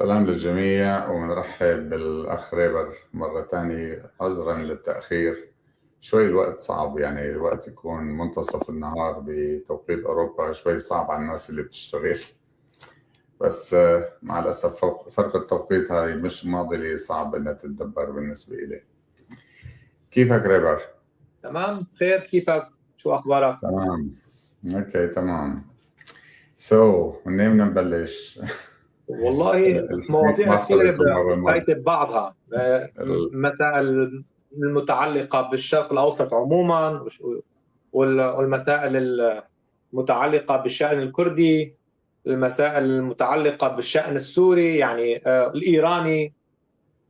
سلام للجميع ونرحب بالأخ ريبر مرة ثانية. عذرا للتأخير، شوي الوقت صعب، يعني الوقت يكون منتصف النهار بتوقيت أوروبا شوي صعب على الناس اللي بتشتغل، بس مع الأسف فرق التوقيت هاي مش معضلة صعب إنها تتدبر بالنسبة إلي. كيفك ريبر؟ تمام بخير، كيفك؟ شو أخبارك؟ تمام، okay تمام. منين بدنا نبلش؟ والله الحديث مواضيع ما كثيرة خلص المرة الماضية. فايتة ببعضها، المسائل المتعلقة بالشرق الأوسط عموما والمسائل المتعلقة بالشأن الكردي، المسائل المتعلقة بالشأن السوري، يعني الإيراني.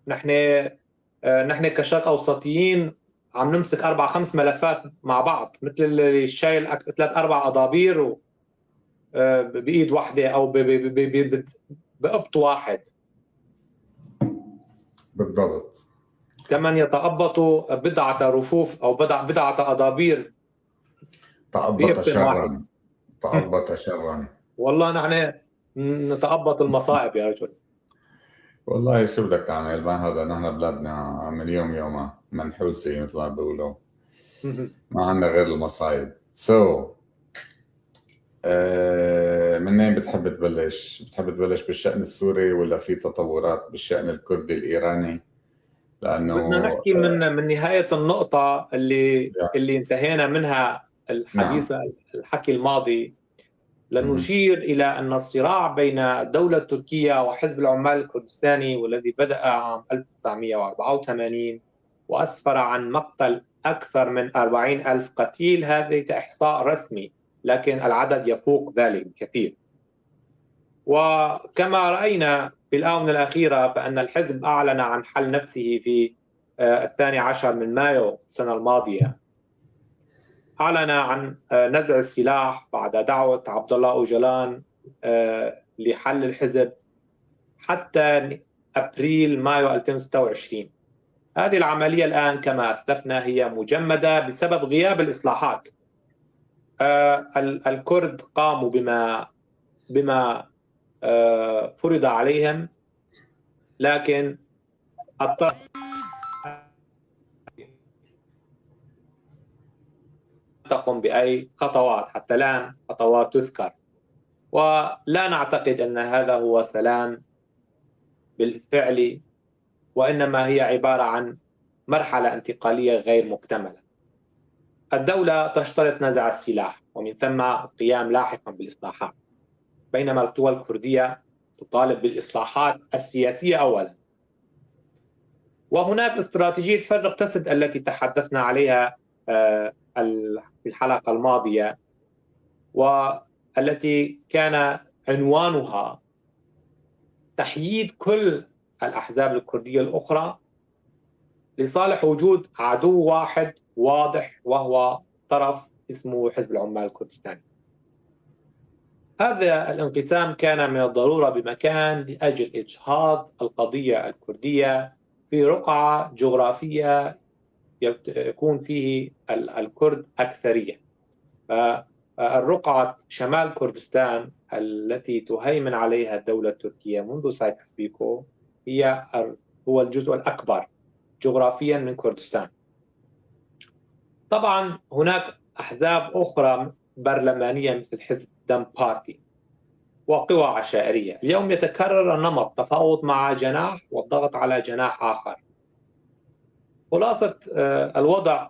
نحن كشرق أوسطيين عم نمسك 4-5 ملفات مع بعض، مثل اللي شايل 3-4 أضابير بإيد واحدة أو بقبط واحد. بالضبط. كمن يتأبط بضعة رفوف أو بضعة أضابير. تأبط بإبط شرا. واحد. تأبط شرا. والله نحن نتأبط المصائب يا رجل. والله شو بدك تعمل؟ ما هذا نحن بلادنا من يوم يومها منحوسة مثل ما بيقولوا، ما عندنا غير المصايب. منين بتحب تبلش؟ بتحب تبلش بالشأن السوري ولا في تطورات بالشأن الكردي الإيراني؟ لأنه بدنا نحكي من نهاية النقطة اللي انتهينا منها الحديث، الحكي الماضي، لنشير إلى أن الصراع بين الدولة التركية وحزب العمال الكردستاني والذي بدأ عام 1984 وأسفر عن مقتل أكثر من 40 ألف قتيل، هذه كإحصاء رسمي لكن العدد يفوق ذلك بكثير. وكما رأينا في الآونة الأخيرة فأن الحزب أعلن عن حل نفسه في 12 من مايو السنة الماضية، أعلن عن نزع السلاح بعد دعوة عبد الله أوجلان لحل الحزب حتى أبريل مايو 2026. هذه العملية الآن كما أسلفنا هي مجمدة بسبب غياب الإصلاحات. الكرد قاموا بما فرض عليهم، لكن الطرف تقوم بأي خطوات حتى الآن، خطوات تذكر، ولا نعتقد أن هذا هو سلام بالفعل، وإنما هي عبارة عن مرحلة انتقالية غير مكتملة. الدولة تشترط نزع السلاح ومن ثم القيام لاحقا بالإصلاحات، بينما القوى الكردية تطالب بالإصلاحات السياسية أولا. وهناك استراتيجية فرق تسد التي تحدثنا عليها في الحلقة الماضية، والتي كان عنوانها تحييد كل الأحزاب الكردية الأخرى لصالح وجود عدو واحد واضح، وهو طرف اسمه حزب العمال الكردستاني. هذا الانقسام كان من الضرورة بمكان لأجل إجهاض القضية الكردية في رقعة جغرافية يكون فيه الكرد أكثرية. فالرقعة شمال كردستان التي تهيمن عليها الدولة التركية منذ سايكس بيكو هو الجزء الأكبر جغرافيا من كردستان. طبعا هناك أحزاب أخرى برلمانية مثل حزب دم بارتي وقوى عشائرية. اليوم يتكرر النمط، تفاوض مع جناح والضغط على جناح آخر. خلاصة الوضع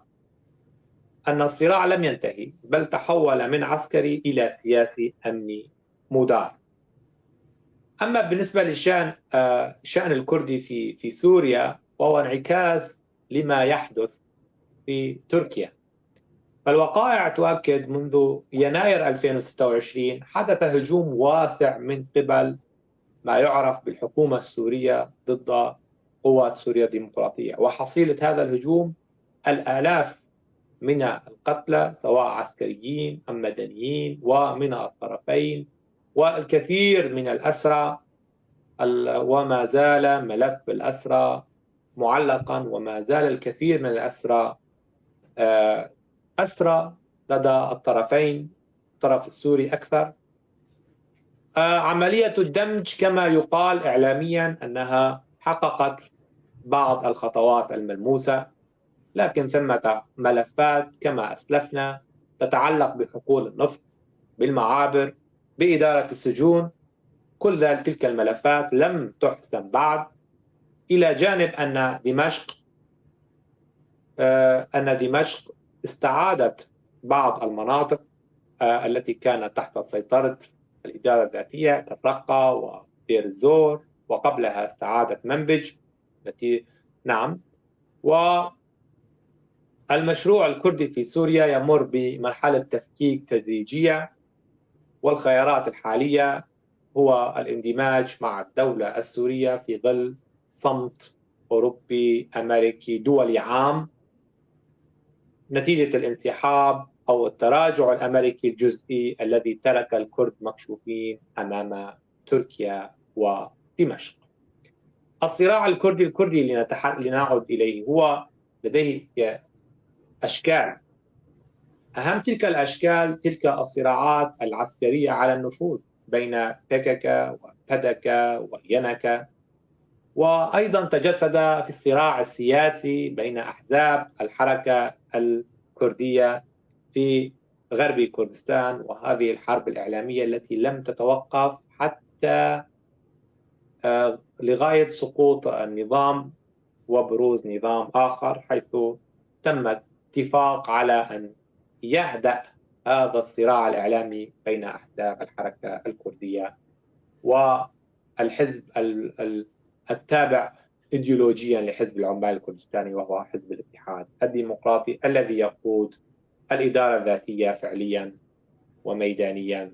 أن الصراع لم ينتهي، بل تحول من عسكري إلى سياسي أمني مدار. أما بالنسبة للشأن الشأن الكردي في سوريا، وهو انعكاس لما يحدث في تركيا. فالوقائع تؤكد منذ يناير 2026 حدث هجوم واسع من قبل ما يعرف بالحكومة السورية ضد قوات سوريا الديمقراطية، وحصيلة هذا الهجوم الآلاف من القتلى سواء عسكريين أم مدنيين ومن الطرفين، والكثير من الأسرى، وما زال ملف الأسرى معلقا، وما زال الكثير من الأسرى أسرى لدى الطرفين، الطرف السوري أكثر. عملية الدمج كما يقال إعلاميا أنها حققت بعض الخطوات الملموسة، لكن ثمة ملفات كما أسلفنا تتعلق بحقول النفط، بالمعابر، بإدارة السجون، كل تلك الملفات لم تحسم بعد، إلى جانب أن دمشق استعادت بعض المناطق التي كانت تحت سيطرة الإدارة الذاتية كالرقة ودير الزور، وقبلها استعادت منبج التي نعم. والمشروع الكردي في سوريا يمر بمرحلة تفكيك تدريجية، والخيارات الحالية هو الاندماج مع الدولة السورية في ظل صمت أوروبي أمريكي دولي عام نتيجة الانسحاب أو التراجع الأمريكي الجزئي الذي ترك الكرد مكشوفين أمام تركيا ودمشق. الصراع الكردي الكردي لنعد إليه هو لديه أشكال، أهم تلك الأشكال تلك الصراعات العسكرية على النفوذ بين بيكاكا وبدكا وينكا، وأيضا تجسد في الصراع السياسي بين أحزاب الحركة الكردية في غرب كردستان، وهذه الحرب الإعلامية التي لم تتوقف حتى لغاية سقوط النظام وبروز نظام آخر، حيث تم اتفاق على أن يهدأ هذا الصراع الإعلامي بين أحزاب الحركة الكردية والحزب التابع إيديولوجيا لحزب العمال الكردستاني، وهو حزب الاتحاد الديمقراطي الذي يقود الإدارة الذاتية فعليا وميدانيا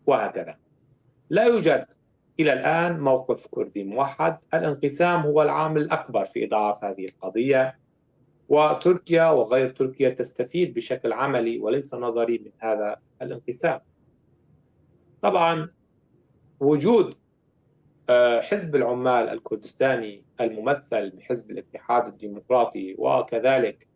وهكذا. لا يوجد إلى الآن موقف كردي موحد، الانقسام هو العامل الأكبر في إضعاف هذه القضية، وتركيا وغير تركيا تستفيد بشكل عملي وليس نظري من هذا الانقسام. طبعا وجود حزب العمال الكردستاني الممثل بحزب الاتحاد الديمقراطي، وكذلك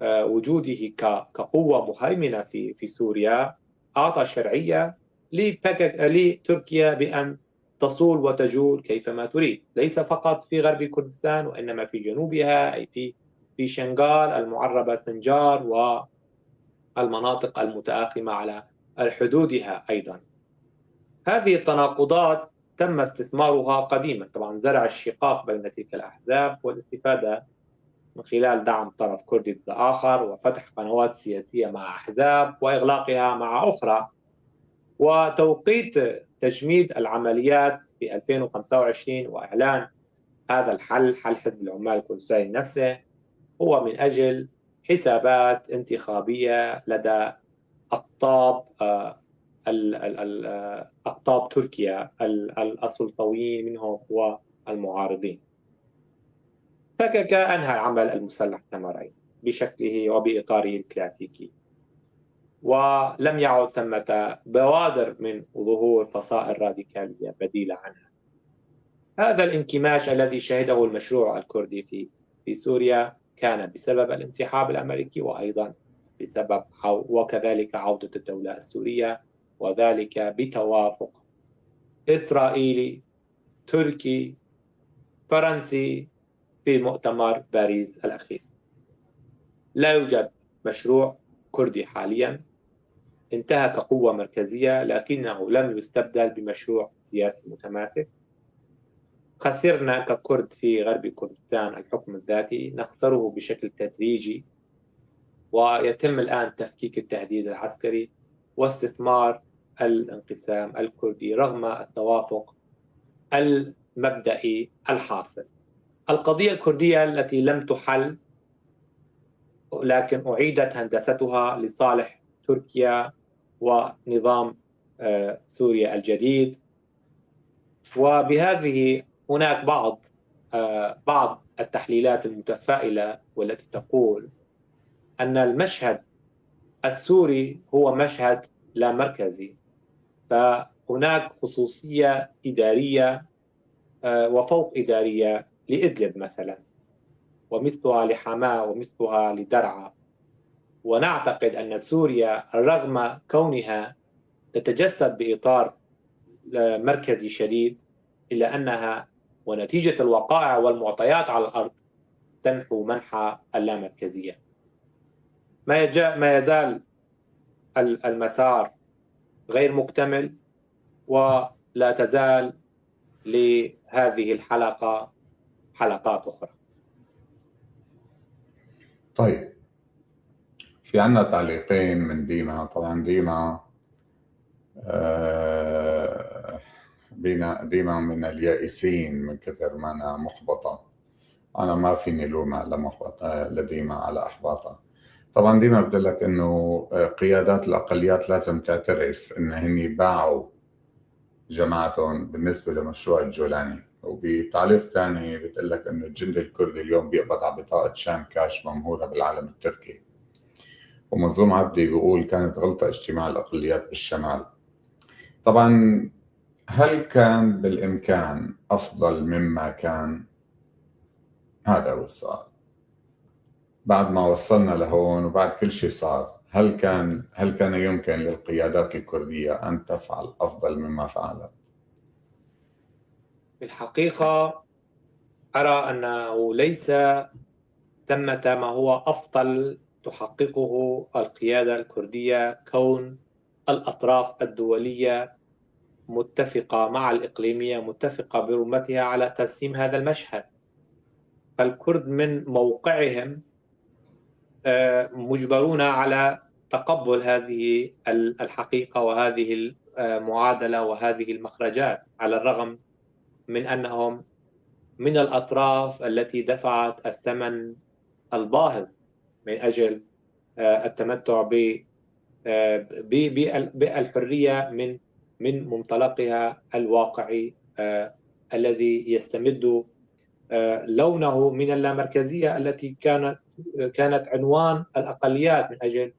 وجوده كقوة مهيمنة في سوريا، أعطى شرعية لتركيا بأن تصول وتجول كيفما تريد، ليس فقط في غرب كردستان وإنما في جنوبها، أي في شنغال المعربة سنجار والمناطق المتآخمة على حدودها أيضا. هذه التناقضات تم استثمارها قديما، طبعا زرع الشقاق بين تلك الأحزاب والاستفادة من خلال دعم طرف كردي ضد آخر، وفتح قنوات سياسية مع أحزاب وإغلاقها مع أخرى، وتوقيت تجميد العمليات في 2025 وإعلان هذا الحل، حل حزب العمال الكردستاني نفسه، هو من أجل حسابات انتخابية لدى أقطاب أقطاب تركيا السلطويين منهم والمعارضين. فكك أنهى العمل المسلح كما رأينا بشكله وبإطاره الكلاسيكي، ولم يعد ثمة بوادر من ظهور فصائل راديكالية بديلة عنها. هذا الانكماش الذي شهده المشروع الكردي في سوريا كان بسبب الانسحاب الأمريكي، وأيضا بسبب وكذلك عودة الدولة السورية، وذلك بتوافق إسرائيلي تركي فرنسي في مؤتمر باريس الأخير. لا يوجد مشروع كردي حاليا، انتهى كقوة مركزية، لكنه لم يستبدل بمشروع سياسي متماسك. خسرنا ككرد في غرب كردستان الحكم الذاتي، نخسره بشكل تدريجي، ويتم الآن تفكيك التهديد العسكري واستثمار الانقسام الكردي رغم التوافق المبدئي الحاصل. القضية الكردية التي لم تحل لكن أعيدت هندستها لصالح تركيا ونظام سوريا الجديد، وبهذه هناك بعض التحليلات المتفائلة والتي تقول أن المشهد السوري هو مشهد لا مركزي، فهناك خصوصية إدارية وفوق إدارية لإدلب مثلا، ومثلها لحماة ومثلها لدرعا. ونعتقد أن سوريا رغم كونها تتجسد بإطار مركزي شديد، إلا أنها ونتيجة الوقائع والمعطيات على الأرض تنحو منحى اللامركزية. ما يزال المسار غير مكتمل، ولا تزال لهذه الحلقة حلقات أخرى. طيب، في عنا تعليقين من ديما. طبعا ديما ديما من اليائسين من كثر ما أنا محبطة. أنا ما فيني لومها لمحبطة لديما على إحباطها. طبعا ديما بتقول لك إنه قيادات الأقليات لازم تعترف إن هني باعوا جماعتهم بالنسبة لمشروع الجولاني. وبتعليق ثاني بتقول لك إنه الجندي الكردي اليوم بيقبض على بطاقة شام كاش ممهورة بالعالم التركي. ومظلوم عبدي بيقول كانت غلطة اجتماع الأقليات بالشمال. طبعا هل كان بالإمكان أفضل مما كان؟ هذا هو السؤال. بعد ما وصلنا لهون وبعد كل شيء صار، هل كان يمكن للقيادات الكردية أن تفعل أفضل مما فعلت؟ في الحقيقة أرى أنه ليس ثمة ما هو أفضل تحققه القيادة الكردية، كون الأطراف الدولية متفقة مع الإقليمية، متفقة برمتها على ترسيم هذا المشهد. فالكرد من موقعهم مجبرون على تقبل هذه الحقيقة وهذه المعادلة وهذه المخرجات، على الرغم من أنهم من الأطراف التي دفعت الثمن الباهظ من أجل التمتع بالحرية من منطلقها الواقعي الذي يستمد لونه من اللامركزية التي كانت عنوان الأقليات من أجل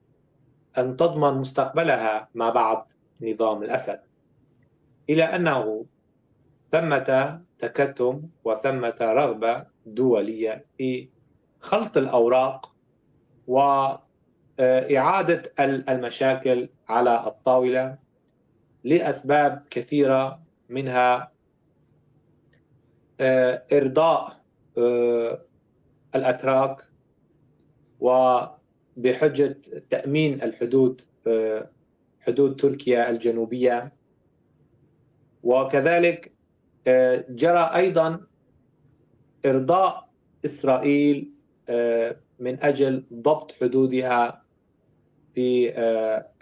أن تضمن مستقبلها ما بعد نظام الأسد. إلى أنه ثمة تكتم وثمة رغبة دولية في خلط الأوراق وإعادة المشاكل على الطاولة لأسباب كثيرة، منها إرضاء الأتراك وبحجة تأمين الحدود، حدود تركيا الجنوبية. وكذلك جرى أيضا إرضاء إسرائيل من أجل ضبط حدودها في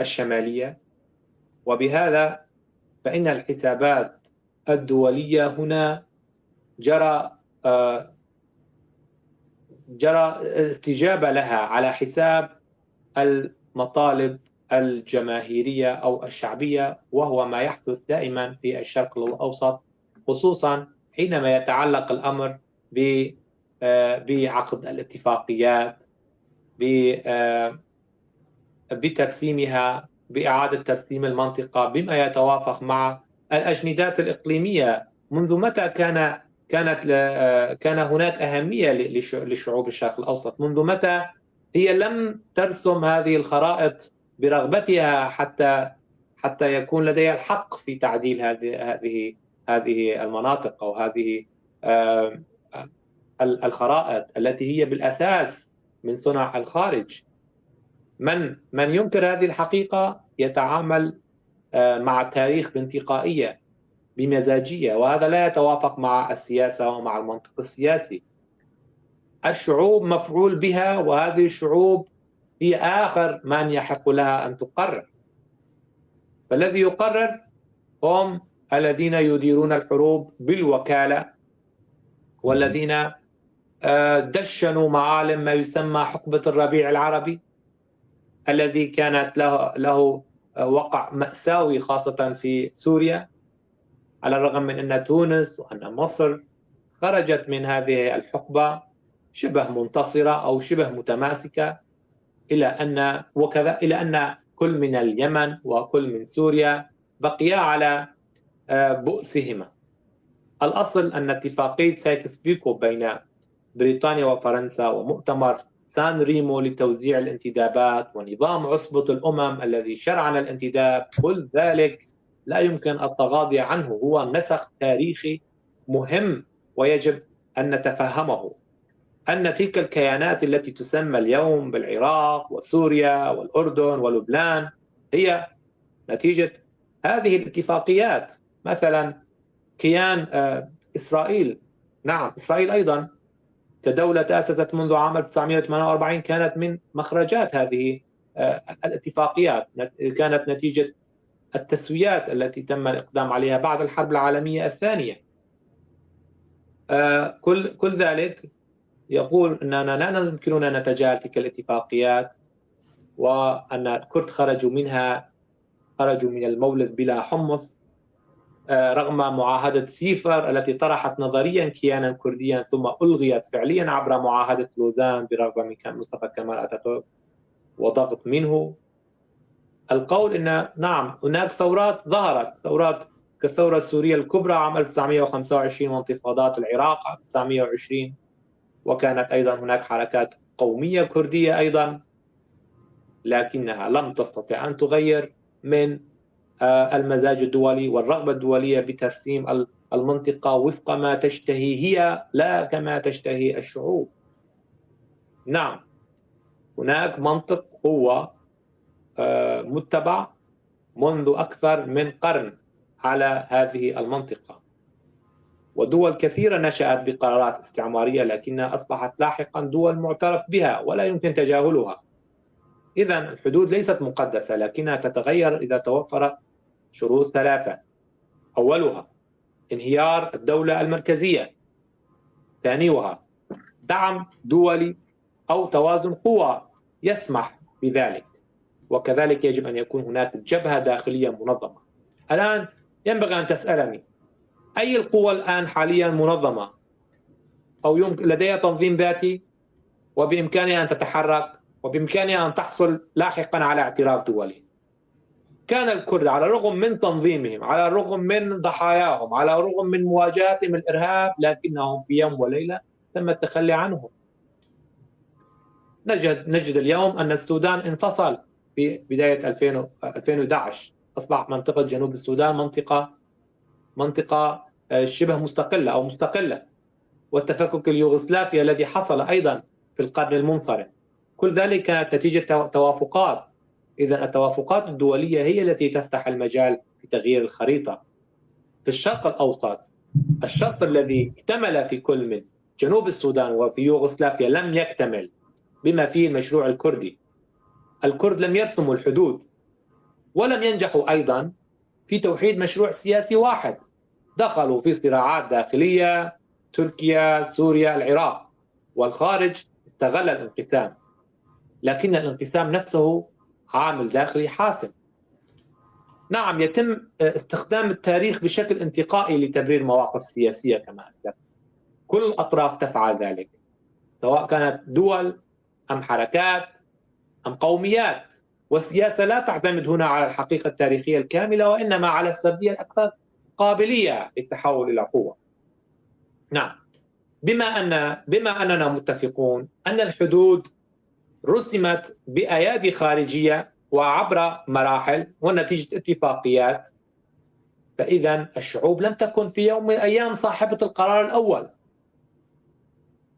الشمالية. وبهذا فإن الحسابات الدولية هنا جرى استجابة لها على حساب المطالب الجماهيرية أو الشعبية، وهو ما يحدث دائما في الشرق الأوسط، خصوصا حينما يتعلق الأمر بعقد الاتفاقيات، بترسيمها، بإعادة ترسيم المنطقة بما يتوافق مع الأجندات الإقليمية. منذ متى كان هناك أهمية لشعوب الشرق الأوسط؟ منذ متى هي لم ترسم هذه الخرائط برغبتها حتى يكون لديها الحق في تعديل هذه المناطق أو هذه الخرائط التي هي بالأساس من صنع الخارج؟ من ينكر هذه الحقيقة يتعامل مع التاريخ بانتقائية، بمزاجية، وهذا لا يتوافق مع السياسة ومع المنطق السياسي. الشعوب مفعول بها، وهذه الشعوب هي آخر من يحق لها أن تقرر. فالذي يقرر هم الذين يديرون الحروب بالوكالة، والذين دشنوا معالم ما يسمى حقبة الربيع العربي الذي كانت له وقع مأساوي خاصة في سوريا، على الرغم من أن تونس وأن مصر خرجت من هذه الحقبة شبه منتصرة أو شبه متماسكة، إلى أن كل من اليمن وكل من سوريا بقيا على بؤسهما. الأصل أن اتفاقية سايكس بيكو بين بريطانيا وفرنسا ومؤتمر سان ريمو لتوزيع الانتدابات ونظام عصبة الأمم الذي شرعن الانتداب، كل ذلك لا يمكن التغاضي عنه، هو نسق تاريخي مهم ويجب أن نتفهمه. أن تلك الكيانات التي تسمى اليوم بالعراق وسوريا والأردن ولبنان هي نتيجة هذه الاتفاقيات. مثلا كيان إسرائيل، نعم إسرائيل أيضا كدولة تأسست منذ عام 1948 كانت من مخرجات هذه الاتفاقيات، كانت نتيجة التسويات التي تم الإقدام عليها بعد الحرب العالمية الثانية. كل ذلك يقول أننا لا يمكننا نتجاهل تلك الاتفاقيات، وأن الكرد خرجوا منها، خرجوا من المولد بلا حمص، رغم معاهدة سيفر التي طرحت نظريا كيانا كرديا ثم ألغيت فعليا عبر معاهدة لوزان برغبة من مصطفى كمال أتاتورك وضغط منه. القول أن نعم هناك ثورات ظهرت، ثورات كالثورة السورية الكبرى عام 1925 وانتفاضات العراق عام 1920، وكانت أيضا هناك حركات قومية كردية أيضا، لكنها لم تستطع أن تغير من المزاج الدولي والرغبة الدولية بترسيم المنطقة وفق ما تشتهي هي لا كما تشتهي الشعوب. نعم هناك منطق قوة متبع منذ أكثر من قرن على هذه المنطقة، ودول كثيرة نشأت بقرارات استعمارية لكنها أصبحت لاحقا دول معترف بها ولا يمكن تجاهلها. إذن الحدود ليست مقدسة لكنها تتغير إذا توفرت شروط ثلاثة: أولها انهيار الدولة المركزية، ثانيها دعم دولي أو توازن قوى يسمح بذلك، وكذلك يجب أن يكون هناك جبهة داخلية منظمة. الآن ينبغي أن تسألني أي القوى الآن حاليا منظمة أو يمكن لديها تنظيم ذاتي وبإمكانها أن تتحرك وبإمكانها أن تحصل لاحقا على اعتراف دولي. كان الكرد على الرغم من تنظيمهم، على الرغم من ضحاياهم، على الرغم من مواجهتهم الإرهاب، لكنهم في يوم وليلة تم التخلي عنهم. نجد اليوم أن السودان انفصل في بداية 2011، أصبح منطقة جنوب السودان منطقة شبه مستقلة أو مستقلة، والتفكك اليوغوسلافي الذي حصل أيضا في القرن المنصرم، كل ذلك كانت نتيجة توافقات. إذا التوافقات الدولية هي التي تفتح المجال في تغيير الخريطة. في الشرق الأوسط الشرط الذي اكتمل في كل من جنوب السودان وفي يوغوسلافيا لم يكتمل، بما فيه المشروع الكردي. الكرد لم يرسموا الحدود ولم ينجحوا أيضا في توحيد مشروع سياسي واحد، دخلوا في صراعات داخلية، تركيا، سوريا، العراق، والخارج استغل الانقسام، لكن الانقسام نفسه عامل داخلي حاسم. نعم يتم استخدام التاريخ بشكل انتقائي لتبرير مواقف سياسية كما أسلفت، كل الأطراف تفعل ذلك سواء كانت دول أم حركات أم قوميات، والسياسة لا تعتمد هنا على الحقيقة التاريخية الكاملة وإنما على السردية الأكثر قابلية للتحول إلى قوة. نعم بما أننا متفقون أن الحدود رسمت بأيادي خارجية وعبر مراحل ونتيجة اتفاقيات، فإذا الشعوب لم تكن في يوم من الأيام صاحبة القرار الأول،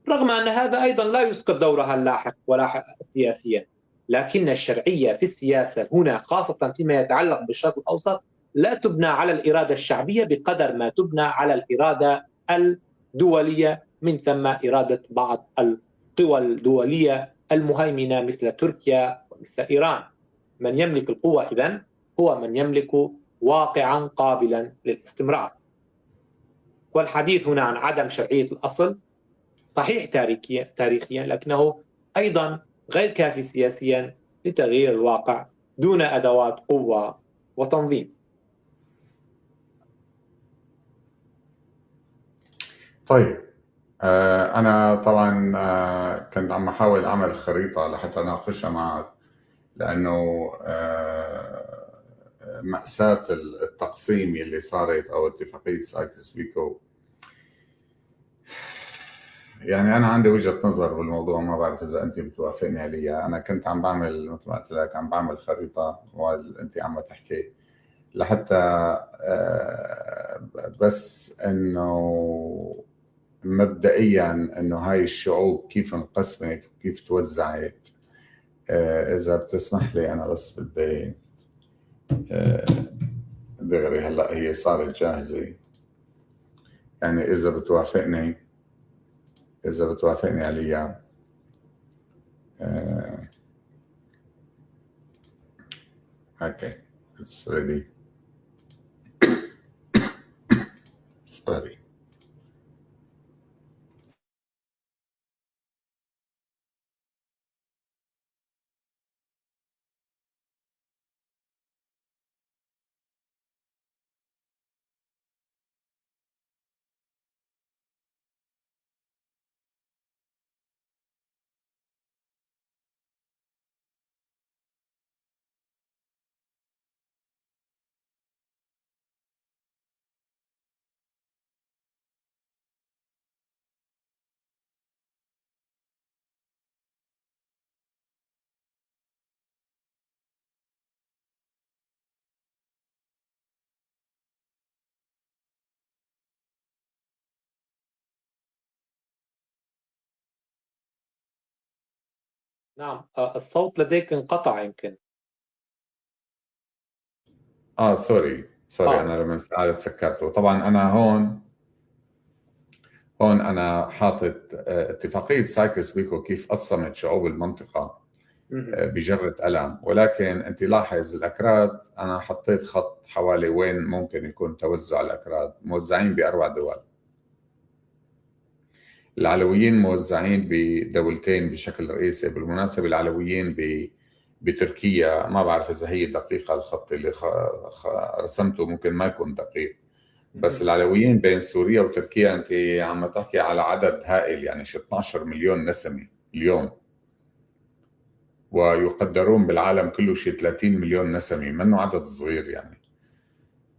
رغم أن هذا أيضا لا يسقط دورها اللاحق ولا سياسيا، لكن الشرعية في السياسة هنا خاصة فيما يتعلق بالشرق الأوسط لا تبنى على الإرادة الشعبية بقدر ما تبنى على الإرادة الدولية، من ثم إرادة بعض القوى الدولية المهيمنة مثل تركيا ومثل إيران. من يملك القوة إذن هو من يملك واقعا قابلا للاستمرار. والحديث هنا عن عدم شرعية الأصل صحيح تاريخيا، لكنه أيضا غير كافي سياسيا لتغيير الواقع دون أدوات قوة وتنظيم. طيب أنا طبعا كنت عم أحاول أعمل خريطة لحتى أناقشها معك، لأنه مأساة التقسيم اللي صارت أو اتفاقية سايكس بيكو يعني أنا عندي وجهة نظر بالموضوع، ما بعرف إذا أنت بتوافقني عليها. أنا كنت عم بعمل مثل ما قلت لك، عم بعمل خريطة وأنت عم تحكي لحتى بس إنه مبدئيا إنه هاي الشعوب كيف انقسمت وكيف توزعت. إذا بتسمح لي أنا بس بدي دغري هلا هي صارت جاهزة، يعني إذا بتوافقني عليها. okay, it's ready. Sorry. نعم، الصوت لديك انقطع يمكن. sorry انا لما سألت سكرته. طبعا انا هون انا حاطط اتفاقية سايكس بيكو كيف قسمت شعوب المنطقة بجرة قلم، ولكن انت لاحظ الاكراد انا حطيت خط حوالي وين ممكن يكون توزع الاكراد، موزعين باربع دول. العلويين موزعين بدولتين بشكل رئيسي. بالمناسبة العلويين بتركيا، ما بعرف إذا هي دقيقة الخط اللي رسمته، ممكن ما يكون دقيق، بس العلويين بين سوريا وتركيا أنت عم تحكي على عدد هائل، يعني شي 12 مليون نسمة اليوم، ويقدرون بالعالم كله شي 30 مليون نسمة، منه عدد صغير يعني.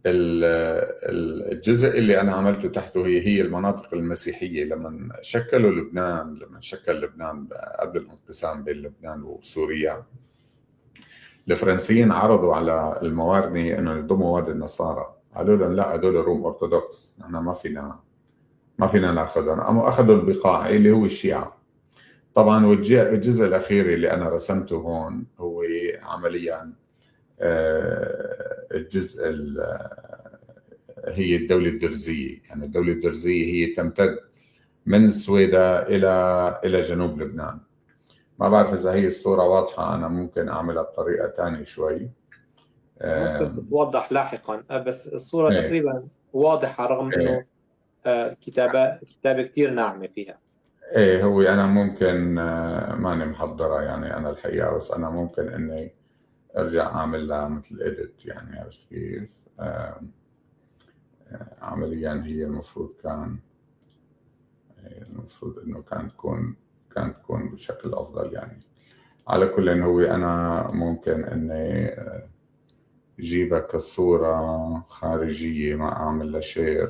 الجزء اللي أنا عملته تحته هي المناطق المسيحية. لما شكلوا لبنان، لما شكل لبنان قبل الانقسام بين لبنان وسوريا، الفرنسيين عرضوا على الموارنة إنه يضموا وادي النصارى، قالوا لهم لا، هدول روم أرثوذكس، نحن ما فينا ناخذهم. قاموا أخذوا البقاع اللي هو الشيعة طبعا. والجزء الأخير اللي أنا رسمته هون هو عمليا الجزء هي الدولة الدرزية. يعني الدولة الدرزية هي تمتد من السويدة إلى جنوب لبنان. ما بعرف إذا هي الصورة واضحة، أنا ممكن أعملها بطريقة تانية شوي، ممكن تتوضح لاحقا، بس الصورة تقريبا واضحة رغم إنه كتابة كتير ناعمة فيها. إيه، هو أنا ممكن ماني محضرة يعني أنا الحقيقة، بس أنا ممكن إني ارجع اعمل لها مثل edit، يعني عرفت كيف؟ عمليا هي المفروض كان انه كان تكون بشكل افضل يعني. على كل هو انا ممكن اني جيبها كصورة خارجية ما اعمل لها share،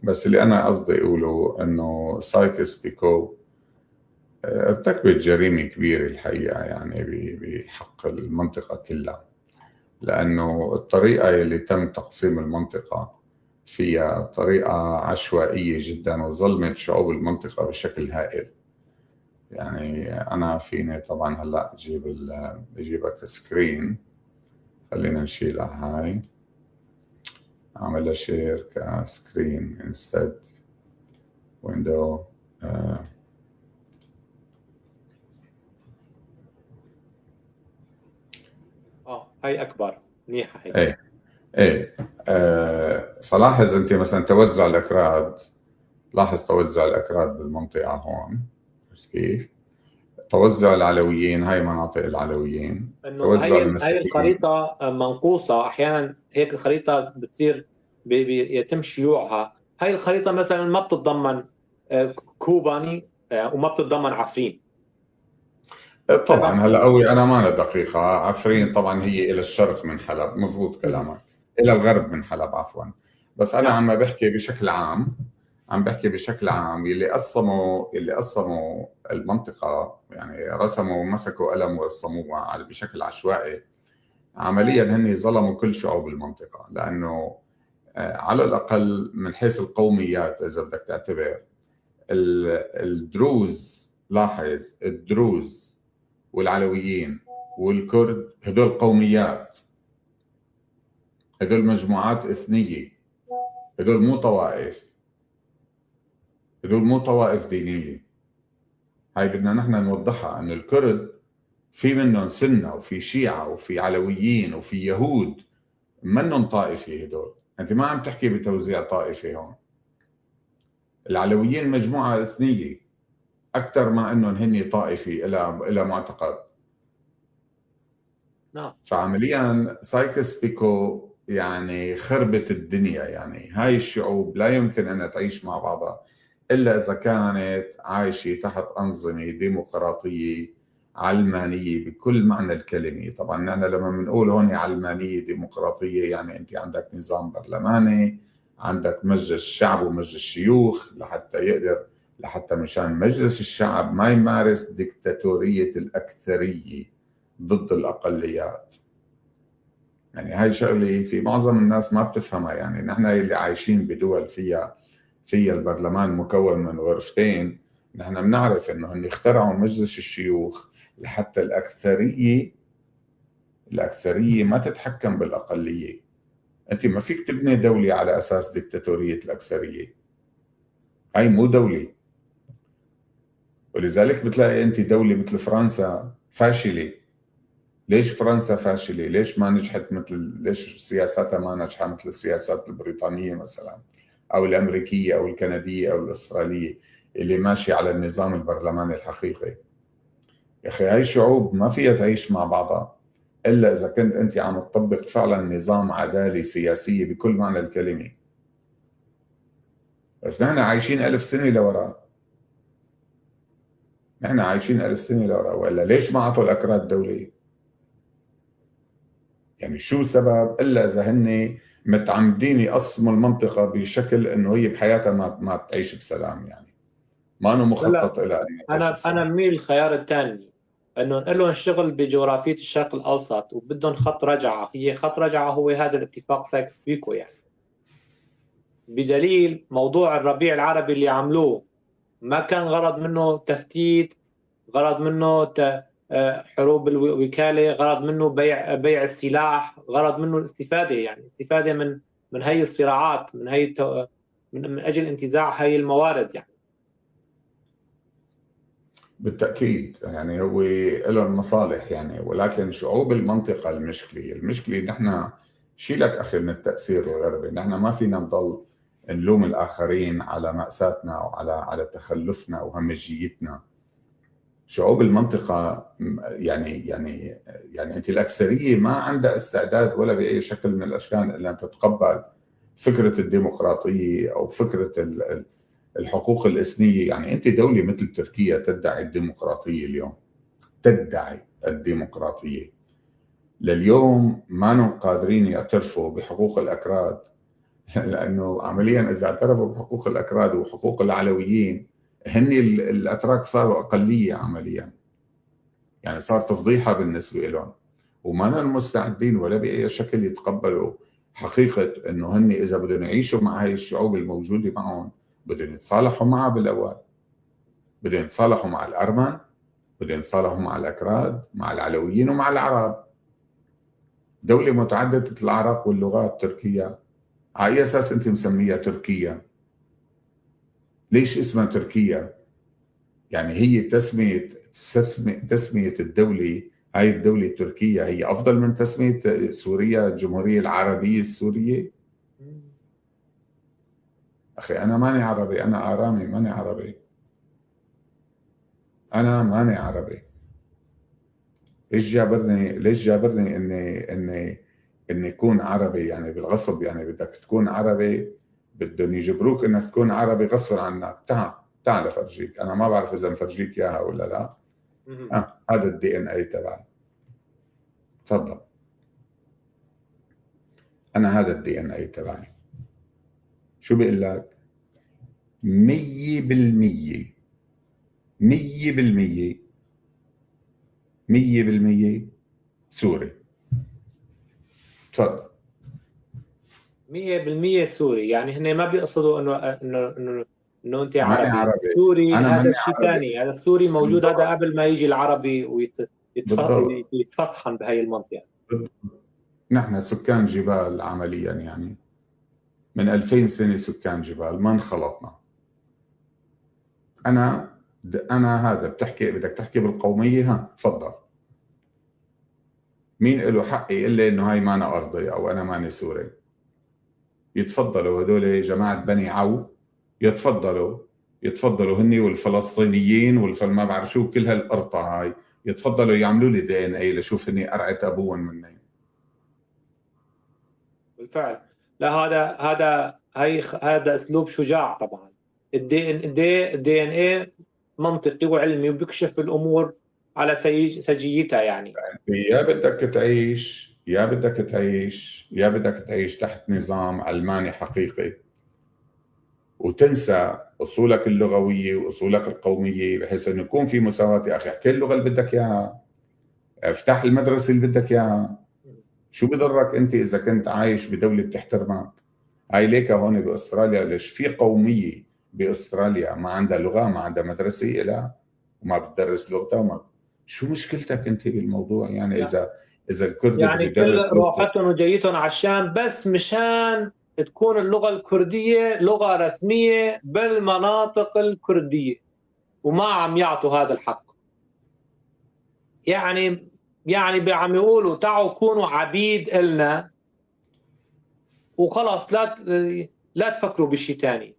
بس اللي انا قصدي اقوله انه سايكس بيكو ارتكبت جريمة كبيرة الحقيقة، يعني بحق المنطقة كلها، لأنه الطريقة اللي تم تقسيم المنطقة فيها طريقة عشوائية جدا وظلمت شعوب المنطقة بشكل هائل. يعني أنا فيني طبعا هلأ أجيبها ك screen، خلينا نشيلها هاي، أعملها share ك screen instead window. هاي أكبر منيحة هي. إيه فلاحظ أنت مثلا توزع الأكراد، لاحظ توزع الأكراد بالمنطقة هون، كيف توزع العلويين، هاي مناطق العلويين. إنه هاي الخريطة منقوصة أحيانا، هيك الخريطة بتصير يتم شيوعها. هاي الخريطة مثلا ما بتتضمن كوباني وما بتتضمن عفرين. طبعا هلا قوي انا ما دقيقه، عفرين طبعا هي الى الشرق من حلب، مزبوط كلامك، الى الغرب من حلب عفوا، بس انا عم بحكي بشكل عام. عم بحكي بشكل عام. اللي قسموا المنطقة، يعني رسموا، مسكوا قلم ورسموها بشكل عشوائي. عمليا هن ظلموا كل شعوب المنطقة، لأنه على الأقل من حيث القوميات إذا بدك تعتبر الدروز، لاحظ، الدروز والعلويين والكرد هدول قوميات، هدول مجموعات إثنية، هدول مو طوائف، هدول مو طوائف دينية. هاي بدنا نحن نوضحها، أن الكرد في منهم سنة وفي شيعة وفي علويين وفي يهود، منهم طائفة هدول. أنت ما عم تحكي بتوزيع طائفي هون. العلويين مجموعة إثنية أكثر ما أنهم هن طائفة إلى معتقد. فعمليا سايكس بيكو يعني خربت الدنيا. يعني هاي الشعوب لا يمكن أن تعيش مع بعضها إلا إذا كانت عايشة تحت أنظمة ديمقراطية علمانية بكل معنى الكلمة. طبعا نحن لما بنقول هون علمانية ديمقراطية، يعني أنت عندك نظام برلماني، عندك مجلس الشعب ومجلس الشيوخ، لحتى مشان مجلس الشعب ما يمارس ديكتاتورية الأكثرية ضد الأقليات. يعني هاي شغلة في معظم الناس ما بتفهمها. يعني نحن اللي عايشين بدول فيها البرلمان مكون من غرفتين، نحن بنعرف انه هن اخترعوا مجلس الشيوخ لحتى الأكثرية ما تتحكم بالأقلية. أنت ما فيك تبني دولة على أساس ديكتاتورية الأكثرية، هاي مو دولة. ولذلك بتلاقي أنت دولة مثل فرنسا فاشلة. ليش فرنسا فاشلة؟ ليش ما نجحت مثل ليش سياساتها ما نجحت مثل السياسات البريطانية مثلا أو الأمريكية أو الكندية أو الأسترالية اللي ماشية على النظام البرلماني الحقيقي؟ يا أخي، هاي شعوب ما فيها تعيش مع بعضها إلا إذا كنت أنت عم تطبق فعلا نظام عدالة سياسية بكل معنى الكلمة. بس نحن عايشين 1000 سنة لورا، نحن عايشين 1000 سنة لورا. وإلا ليش ما عطوا الأكراد دولة؟ يعني شو سبب؟ إلا إذا هن متعمدين يقسموا المنطقة بشكل إنه هي بحياتها ما تعيش بسلام، يعني ما انه مخطط لها. انا بميل الخيار الثاني، انه لهم شغل بجغرافيه الشرق الاوسط وبدهم خط رجعه، هي خط رجعه هو هذا الاتفاق سايكس بيكو. يعني بدليل موضوع الربيع العربي اللي عملوه، ما كان غرض منه تفتيت، غرض منه حروب الوكاله، غرض منه بيع السلاح، غرض منه الاستفاده، يعني الاستفادة من هي الصراعات، من هي من اجل انتزاع هي الموارد يعني. بالتاكيد، يعني هو لهم مصالح يعني، ولكن شعوب المنطقه، المشكله نحن، شيلك اخي من التاثير الغربي، نحن ما فينا نضل نلوم الاخرين على ماساتنا وعلى تخلفنا وهمجيتنا. شعوب المنطقة يعني أنت الأكثرية ما عندها استعداد ولا بأي شكل من الأشكال أن تتقبل فكرة الديمقراطية أو فكرة الحقوق الإثنية. يعني أنت دولة مثل تركيا تدعي الديمقراطية اليوم، تدعي الديمقراطية لليوم، ما قادرين يعترفوا بحقوق الأكراد، لأنه عمليا إذا اعترفوا بحقوق الأكراد وحقوق العلويين، هن الاتراك صاروا اقلية عمليا، يعني صار تفضيحه بالنسبة لهم. وما مستعدين ولا باي شكل يتقبلوا حقيقة انه هن اذا بدهم يعيشوا مع هاي الشعوب الموجودة معهم، بدهم يتصالحوا معها بالاول، بدهم يتصالحوا مع الارمن، بدهم يتصالحوا مع الاكراد، مع العلويين ومع العرب. دولة متعددة الأعراق واللغات تركيا، على أي أساس أنت مسميها تركيا؟ ليش اسمها تركيا؟ يعني هي تسمية الدولة، هاي الدولة التركية هي أفضل من تسمية سوريا الجمهورية العربية السورية؟ أخي، أنا ماني عربي، أنا آرامي، ماني عربي، أنا ماني عربي. ليش جابرني اني اكون عربي؟ يعني بالغصب يعني بدك تكون عربي؟ بدهم يجبروك انك تكون عربي غصبا عنك. تعال تعال افرجيك، انا ما بعرف اذا مفرجيك اياها ولا لا. هذا ال DNA تبعي، تفضل. انا هذا ال DNA تبعي، شو بيقول لك؟ 100%، 100%، 100% سوري. تفضل. 100% سوري، يعني هن ما بيقصدوا انه انت عربي. عربي. سوري هذا شيء ثاني، هذا السوري موجود هذا قبل ما يجي العربي ويتفصحن بهي المنطقة. نحن سكان جبال عمليا، يعني من 2000 سنة سكان جبال، ما انخلطنا. انا هذا بتحكي، بدك تحكي بالقوميه، ها تفضل. مين له حق يقول لي انه هاي مانا ارضي او انا ماني سوري؟ يتفضلوا هدول جماعة بني عو، يتفضلوا هني والفلسطينيين والفل ما بعرف شو كل هالقرطه هاي، يتفضلوا يعملوا لي DNA لشوف هني قرعه ابوهم منين. بالفعل. لا هذا هي هذا اسلوب شجاع طبعا. ال DNA منطقي وعلمي وبيكشف الامور على سجيتها. يعني يا بدك تعيش، يا بدك تعيش، يا بدك تعيش تحت نظام علماني حقيقي وتنسى اصولك اللغوية واصولك القومية، بحيث انه يكون في مساواة. يا اخي احكي اللغة اللي بدك اياها، افتح المدرسة اللي بدك اياها، شو بضرك انت اذا كنت عايش بدولة بتحترمك؟ هاي ليك هون باستراليا، ليش في قومية باستراليا ما عندها لغة، ما عندها مدرسه إلها، وما بتدرس لغتها وما شو مشكلتك انت بالموضوع؟ يعني اذا الكردي يعني كل روحتهم وجايتهم على الشام بس مشان تكون اللغة الكردية لغة رسمية بالمناطق الكردية، وما عم يعطوا هذا الحق. يعني عم يقولوا تعوا كونوا عبيد إلنا وخلص، لا تفكروا بشيء ثاني.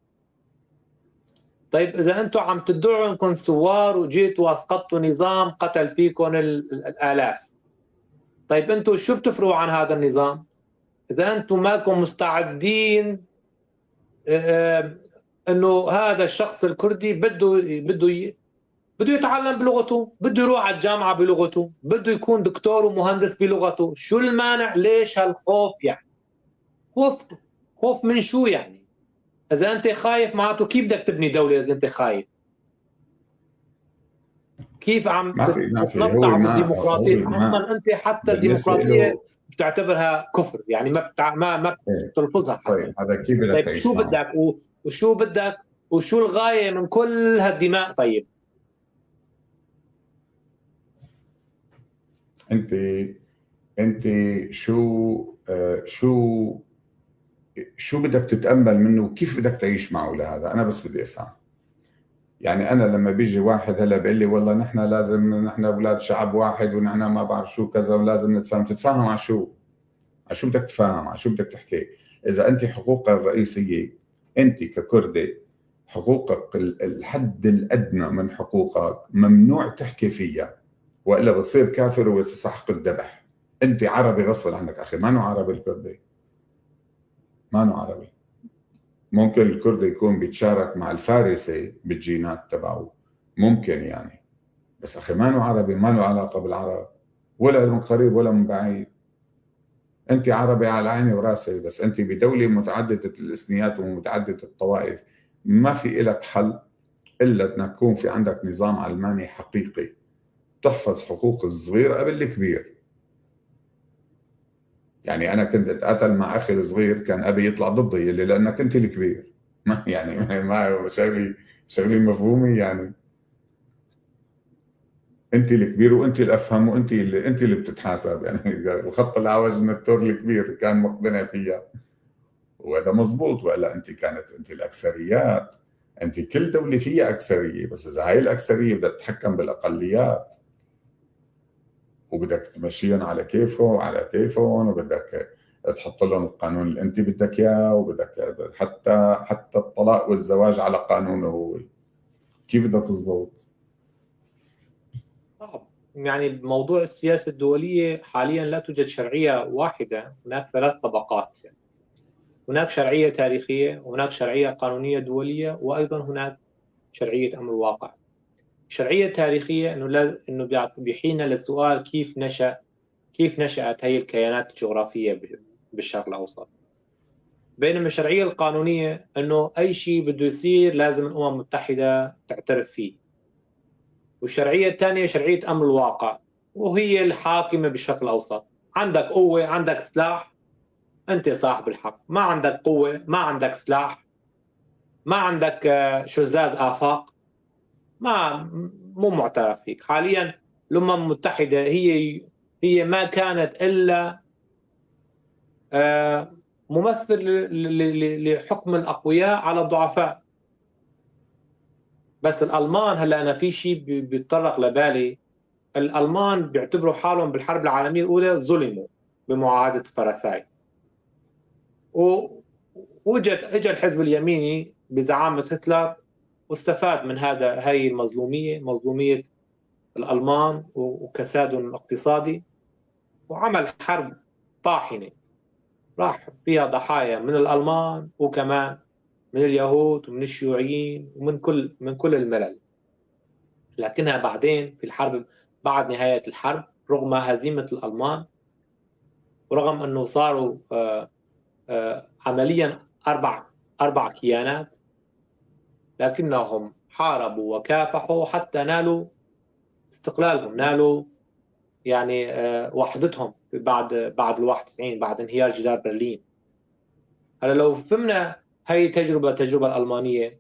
طيب اذا انتم عم تدعوا انكم ثوار وجيتوا واسقطتوا نظام قتل فيكم الالاف، طيب انتم شو بتفرقوا عن هذا النظام؟ اذا انتم ماكم مستعدين انه هذا الشخص الكردي بده يتعلم بلغته، بده يروح على الجامعة بلغته، بده يكون دكتور ومهندس بلغته، شو المانع؟ ليش هالخوف يعني؟ خوف من شو يعني؟ اذا انت خايف معناته كيف بدك تبني دولة اذا انت خايف؟ كيف عم تتنطع بالديمقراطية؟ اصلا انت حتى الديمقراطية بتعتبرها كفر، يعني ما بتلفظها. طيب هذا كيف بدك طيب شو بدك وشو بدك وشو الغاية من كل هالدماء؟ طيب انت شو شو بدك تتأمل منه وكيف بدك تعيش معه لهذا؟ أنا بس بدي أفهم. يعني أنا لما بيجي واحد هلا بيقول لي والله نحن لازم، نحن أولاد شعب واحد ونحن ما بعرف شو كذا ولازم نتفاهم، تتفاهم على شو؟ على شو بدك تتفاهم؟ على شو بدك تحكي؟ إذا أنت حقوقك الرئيسية، أنت ككردي حقوقك الحد الأدنى من حقوقك ممنوع تحكي فيها، وإلا بتصير كافر وتستحق الذبح. أنت عربي غصب عنك أخي، ما عربي الكردي، ما عربي. ممكن الكردي يكون بيتشارك مع الفارسي بالجينات تبعه، ممكن يعني، بس أخي ما عربي، ما له علاقة بالعرب ولا من قريب ولا من بعيد. أنت عربي على عيني وراسي، بس أنت بدولة متعددة الإثنيات ومتعددة الطوائف ما في إلك حل إلا أن يكون في عندك نظام علماني حقيقي تحفظ حقوق الصغير قبل الكبير. يعني أنا كنت أتقاتل مع أخي الصغير، كان أبي يطلع ضدي اللي لأنك أنت الكبير. ما يعني ما شغلي مفهومي، يعني أنت الكبير وأنت الأفهم وأنت اللي بتتحاسب. يعني الخط الأعوج من التور الكبير كان مقتنع فيها، وهذا مزبوط. وإلا أنت كانت أنت الأكثريات، أنت كل دولة فيها أكثرية، بس إذا هاي الأكثرية بدها تتحكم بالأقليات وبدك تمشيهم على كيفه وعلى كيفهم، وبدك تحط لهم القانون اللي انت بدك اياه، وبدك حتى الطلاق والزواج على قانونه هو، كيف بدها تزبط؟ صعب. يعني موضوع السياسة الدولية حاليا لا توجد شرعية واحدة، هناك ثلاث طبقات، هناك شرعية تاريخية، وهناك شرعية قانونية دولية، وأيضا هناك شرعية أمر واقع. شرعية تاريخية انه بيحيلنا للسؤال كيف نشأت هي الكيانات الجغرافية بالشرق الأوسط. بينما الشرعية القانونية أنه أي شيء بده يصير لازم الأمم المتحدة تعترف فيه. والشرعية الثانية شرعية أمر الواقع، وهي الحاكمة بالشرق الأوسط. عندك قوة، عندك سلاح، أنت صاحب الحق. ما عندك قوة، ما عندك سلاح، ما عندك شذاذ آفاق، ما مو معترف فيك. حاليا الأمم المتحدة هي ما كانت إلا ممثل لحكم الأقوياء على الضعفاء. بس الألمان هلأ أنا في شيء بيتطرق لبالي، الألمان بيعتبروا حالهم بالحرب العالمية الأولى ظلموا بمعاهدة فرساي، وجد اجى الحزب اليميني بزعامة هتلر واستفاد من هاي المظلومية، مظلومية الألمان وكسادهم الاقتصادي، وعمل حرب طاحنة راح فيها ضحايا من الألمان وكمان من اليهود ومن الشيوعيين ومن كل الملل. لكنها بعدين في الحرب، بعد نهاية الحرب، رغم هزيمة الألمان ورغم أنه صاروا عمليا أربع كيانات، لكنهم حاربوا وكافحوا حتى نالوا استقلالهم، نالوا يعني وحدتهم بعد ال 91، بعد انهيار جدار برلين. هلا لو فهمنا هي التجربة الألمانية،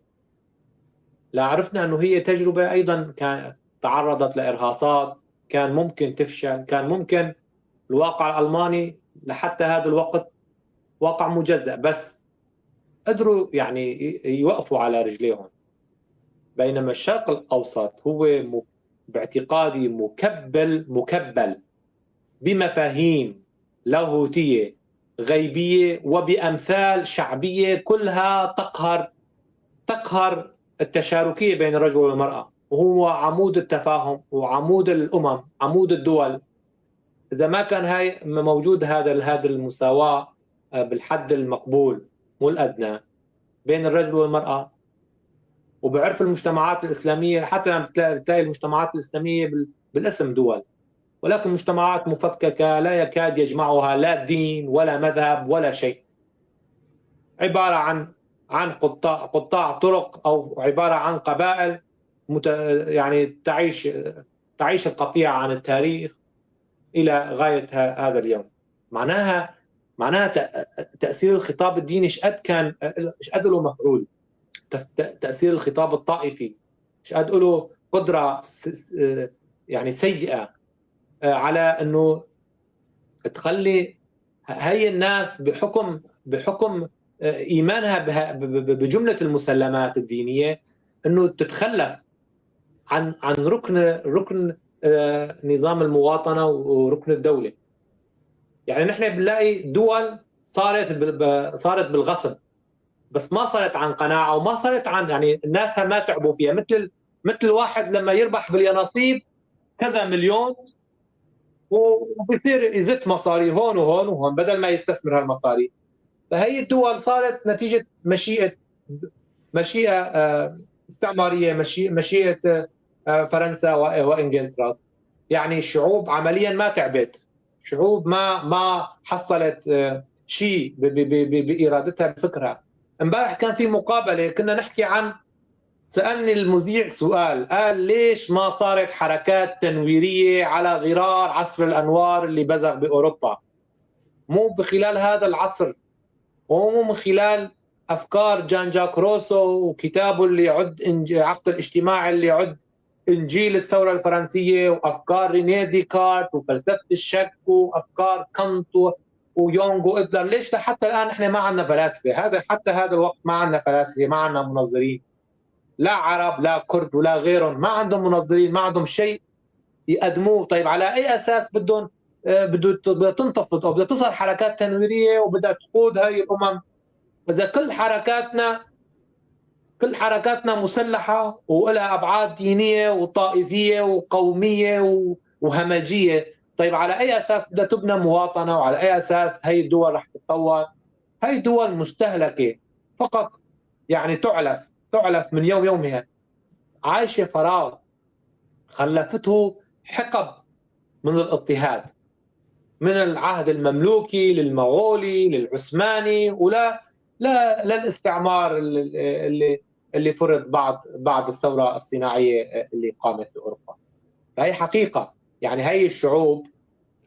لعرفنا أنه هي تجربة أيضا كان تعرضت لإرهاصات، كان ممكن تفشل، كان ممكن الواقع الألماني لحتى هذا الوقت واقع مجزأ، بس قدروا يعني يوقفوا على رجليهم. بينما الشرق الأوسط هو باعتقادي مكبل بمفاهيم لاهوتية غيبية وبأمثال شعبية كلها تقهر التشاركية بين الرجل والمرأة، وهو عمود التفاهم وعمود الأمم، عمود الدول. إذا ما كان هاي موجود هذا المساواة بالحد المقبول مو الأدنى بين الرجل والمرأة، وبعرف المجتمعات الإسلامية، حتى لما بتلاقي المجتمعات الإسلامية بالاسم دول، ولكن مجتمعات مفككة لا يكاد يجمعها لا دين ولا مذهب ولا شيء، عبارة عن قطاع طرق، أو عبارة عن قبائل يعني تعيش القطيعة عن التاريخ إلى غاية هذا اليوم. معناها تأثير الخطاب الديني إيش قد له مفعول، تأثير الخطاب الطائفي إيش قد له قدرة يعني سيئة على أنه تخلي هي الناس بحكم إيمانها بجملة المسلمات الدينية أنه تتخلف عن ركن نظام المواطنة وركن الدولة. يعني نحن بنلاقي دول صارت بالغصب، بس ما صارت عن قناعة وما صارت عن يعني الناس ما تعبوا فيها، مثل واحد لما يربح باليانصيب كذا مليون وبصير يزت مصاري هون وهون وهون بدل ما يستثمر هالمصاري. فهي الدول صارت نتيجة مشيئة استعمارية، مشيئة فرنسا وإنجلترا. يعني الشعوب عمليا ما تعبت، شعوب ما حصلت شيء بإرادتها بفكرها. امبارح كان في مقابلة كنا نحكي عن، سألني المذيع سؤال، قال ليش ما صارت حركات تنويرية على غرار عصر الأنوار اللي بزغ بأوروبا؟ مو بخلال هذا العصر، ومو من خلال أفكار جان جاك روسو وكتابه اللي يعد عقد الاجتماع اللي يعد إنجيل الثورة الفرنسية، وأفكار رينيه ديكارت وفلسفة الشك وأفكار كانت ويونغ وإدلر. ليش لحتى الآن إحنا ما عندنا فلاسفة؟ هذا حتى هذا الوقت ما عندنا فلاسفة، ما عندنا منظرين، لا عرب لا كرد ولا غيرهم، ما عندهم منظرين، ما عندهم شيء يقدموه. طيب على أي أساس بدهم بدها تنتفض أو بدها تظهر حركات تنويرية وبدها تقود هاي الأمم إذا كل حركاتنا مسلحة ولها أبعاد دينية وطائفية وقومية وهمجية؟ طيب على أي أساس بدها تبنى مواطنة، وعلى أي أساس هي الدول رح تتطور؟ هي دول مستهلكة فقط، يعني تعلف من يوم يومها، عايشة فراغ خلفته حقب من الاضطهاد، من العهد المملوكي للمغولي للعثماني ولا لا للاستعمار اللي فرض بعد الثورة الصناعية اللي قامت بأوروبا. فهي حقيقة، يعني هي الشعوب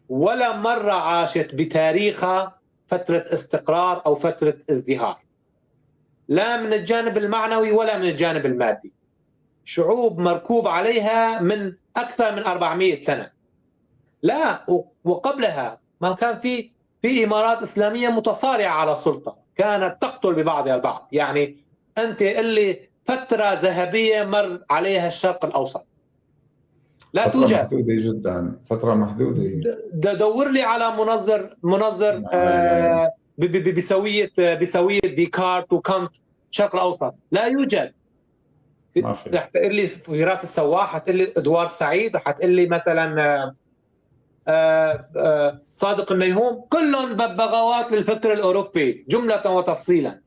ولا مرة عاشت بتاريخها فترة استقرار أو فترة ازدهار، لا من الجانب المعنوي ولا من الجانب المادي. شعوب مركوب عليها من أكثر من 400 سنة، لا وقبلها ما كان في إمارات إسلامية متصارعة على السلطة، كانت تقتل ببعضها البعض. يعني أنت اللي فترة ذهبية مر عليها الشرق الأوسط لا فترة توجد، محدودة جدا، فترة محدودة. دور لي على منظر بسوية ديكارت وكانت الشرق الأوسط، لا يوجد. ما في. رح تقول لي فراس السواح، حتقول لي ادوارد سعيد، حتقول لي مثلا صادق النيهوم، كلهم ببغاوات للفكر الأوروبي جملة وتفصيلا.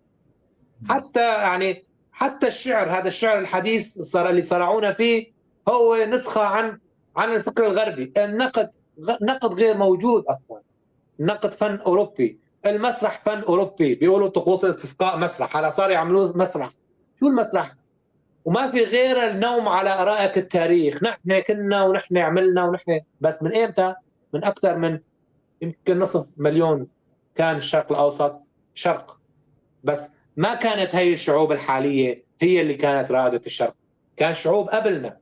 حتى يعني حتى الشعر، هذا الشعر الحديث اللي صرعونا فيه هو نسخة عن الفكر الغربي. النقد نقد غير موجود أصلا، النقد فن أوروبي، المسرح فن أوروبي، بيقولوا طقوس الاستسقاء مسرح، هلا صار يعملوه مسرح. شو المسرح؟ وما في غير النوم على أرائك التاريخ، نحن كنا ونحن عملنا ونحن، بس من إمتى؟ من أكثر من يمكن نصف مليون كان الشرق الأوسط شرق، بس ما كانت هي الشعوب الحالية هي اللي كانت رائدة الشرق، كان شعوب قبلنا.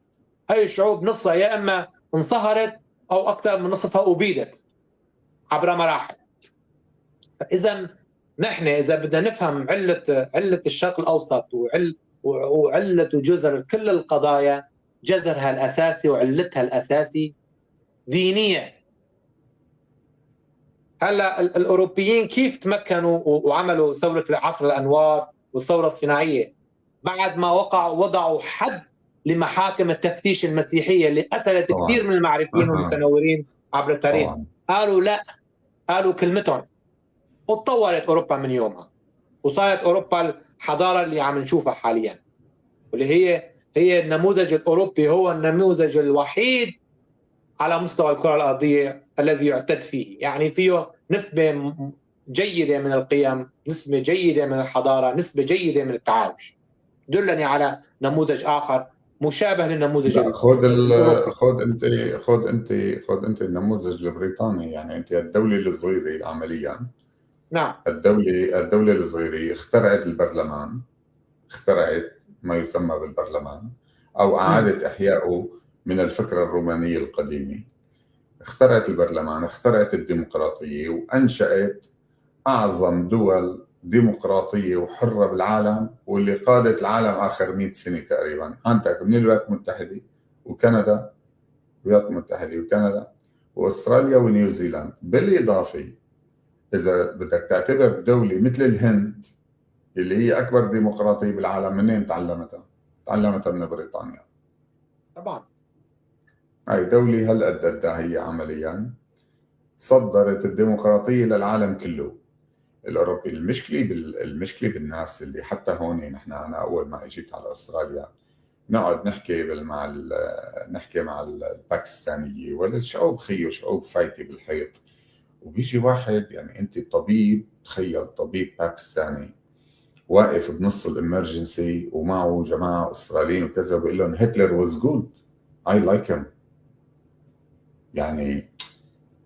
هي الشعوب نصها يا إما انصهرت أو أكثر من نصفها أبيدت عبر مراحل. فإذا نحن إذا بدنا نفهم علة الشرق الأوسط وعلة وجذر كل القضايا، جذرها الأساسي وعلتها الأساسي دينية. هلا الأوروبيين كيف تمكنوا وعملوا ثورة عصر الأنوار والثورة الصناعية؟ بعد ما وضعوا حد لمحاكم التفتيش المسيحية اللي قتلت كثير من المعرفين والمتنورين عبر التاريخ. طبعا. قالوا لا، قالوا كلمتهم، وتطورت أوروبا من يومها، وصارت أوروبا الحضارة اللي عم نشوفها حاليا، واللي هي النموذج الأوروبي، هو النموذج الوحيد على مستوى الكرة الأرضية الذي يعتد فيه. يعني فيه نسبة جيدة من القيم، نسبة جيدة من الحضارة، نسبة جيدة من التعايش. دلني على نموذج آخر مشابه للنموذج خذ خذ انت النموذج البريطاني. يعني انت الدولة الصغيرة عمليا، نعم، الدولة الصغيرة اخترعت البرلمان، اخترعت ما يسمى بالبرلمان او اعادت احيائه من الفكرة الرومانية القديمة. اخترعت البرلمان، اخترعت الديمقراطية، وانشأت اعظم دول ديمقراطية وحرة بالعالم، واللي قادت العالم آخر 100 سنة تقريبا. عندك من الولايات المتحدة وكندا، الولايات المتحدة وكندا وأستراليا ونيوزيلاند. بالإضافة إذا بدك تعتبر دولة مثل الهند اللي هي أكبر ديمقراطية بالعالم، منين تعلمتها؟ تعلمتها من بريطانيا طبعا. هاي دولة هالقد هي عمليا صدرت الديمقراطية للعالم كله الأوروبي. المشكلة بالناس اللي حتى هون نحن، أنا أول ما اجيت على أستراليا نقعد نحكي نحكي مع الباكستانية ولا الشعوب، خيو شعوب فايتة بالحيط، وبيجي واحد، يعني أنت طبيب، تخيل طبيب باكستاني واقف بنص ال emergency ومعه جماعة أستراليين وكذا، وبيقول لهم Hitler was good، I like him. يعني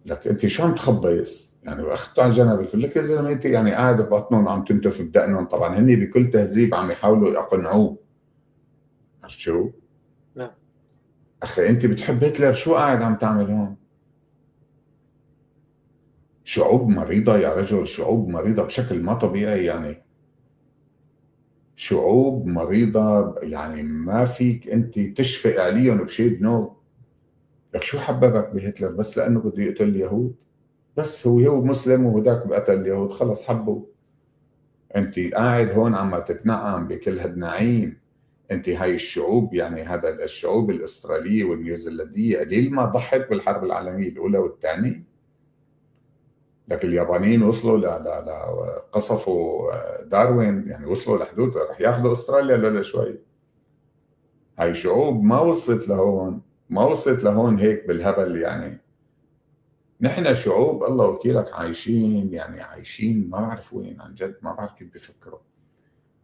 لك أنت شو عم تخبص؟ يعني واخذته على جنب، قلت لك يا زلمة انت يعني قاعد ببطنهم وعم تنتف بدقنهم. طبعا هن بكل تهذيب عم يحاولوا يقنعوه، عرفت شو؟ نعم. اخي انت بتحب هتلر، شو قاعد عم تعمل هون؟ شعوب مريضه يا رجل، شعوب مريضه بشكل ما طبيعي، يعني شعوب مريضه، يعني ما فيك انت تشفق عليهم بشيء بنوب. لك شو حببك بهتلر؟ بس لانه بده يقتل اليهود، بس هو مسلم وهداك بقتل اليهود، خلص حبه. انت قاعد هون عم تتنعم بكل هالنعيم. انت هاي الشعوب، يعني هذا الشعوب الاسترالية والنيوزيلنديه قليل ما ضحت بالحرب العالمية الاولى والثانية. لكن اليابانيين وصلوا ل قصفوا داروين، يعني وصلوا لحدود رح ياخذوا استراليا لولا شوي. هاي شعوب ما وصلت لهون، ما وصلت لهون هيك بالهبل يعني. نحن شعوب الله وكيلك عايشين، يعني عايشين ما بعرف وين، عن جد ما بعرف كيف بيفكروا.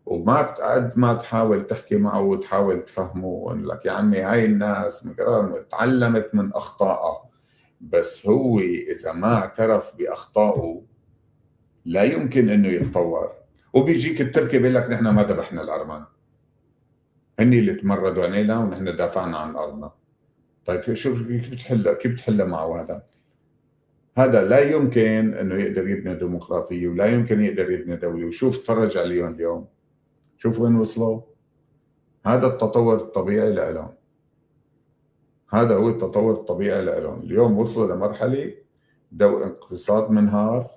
وما قد ما تحاول تحكي معه وتحاول تفهمه وأقول لك يا عمي هاي الناس تعلمت من أخطائها، بس هو إذا ما اعترف بأخطائه لا يمكن إنه يتطور. وبيجيك التركي بيقول لك نحن ما ذبحنا الأرمن، هني اللي تمردوا علينا ونحن دافعنا عن أرضنا. طيب شو كيف بتحل معه هذا؟ هذا لا يمكن انه يقدر يبني ديمقراطية ولا يمكن يقدر يبني دولة. وشوف تفرج عليهم اليوم، شوف وين وصلوا. هذا التطور الطبيعي لهم، هذا هو التطور الطبيعي لهم. اليوم وصلوا لمرحلة اقتصاد منهار،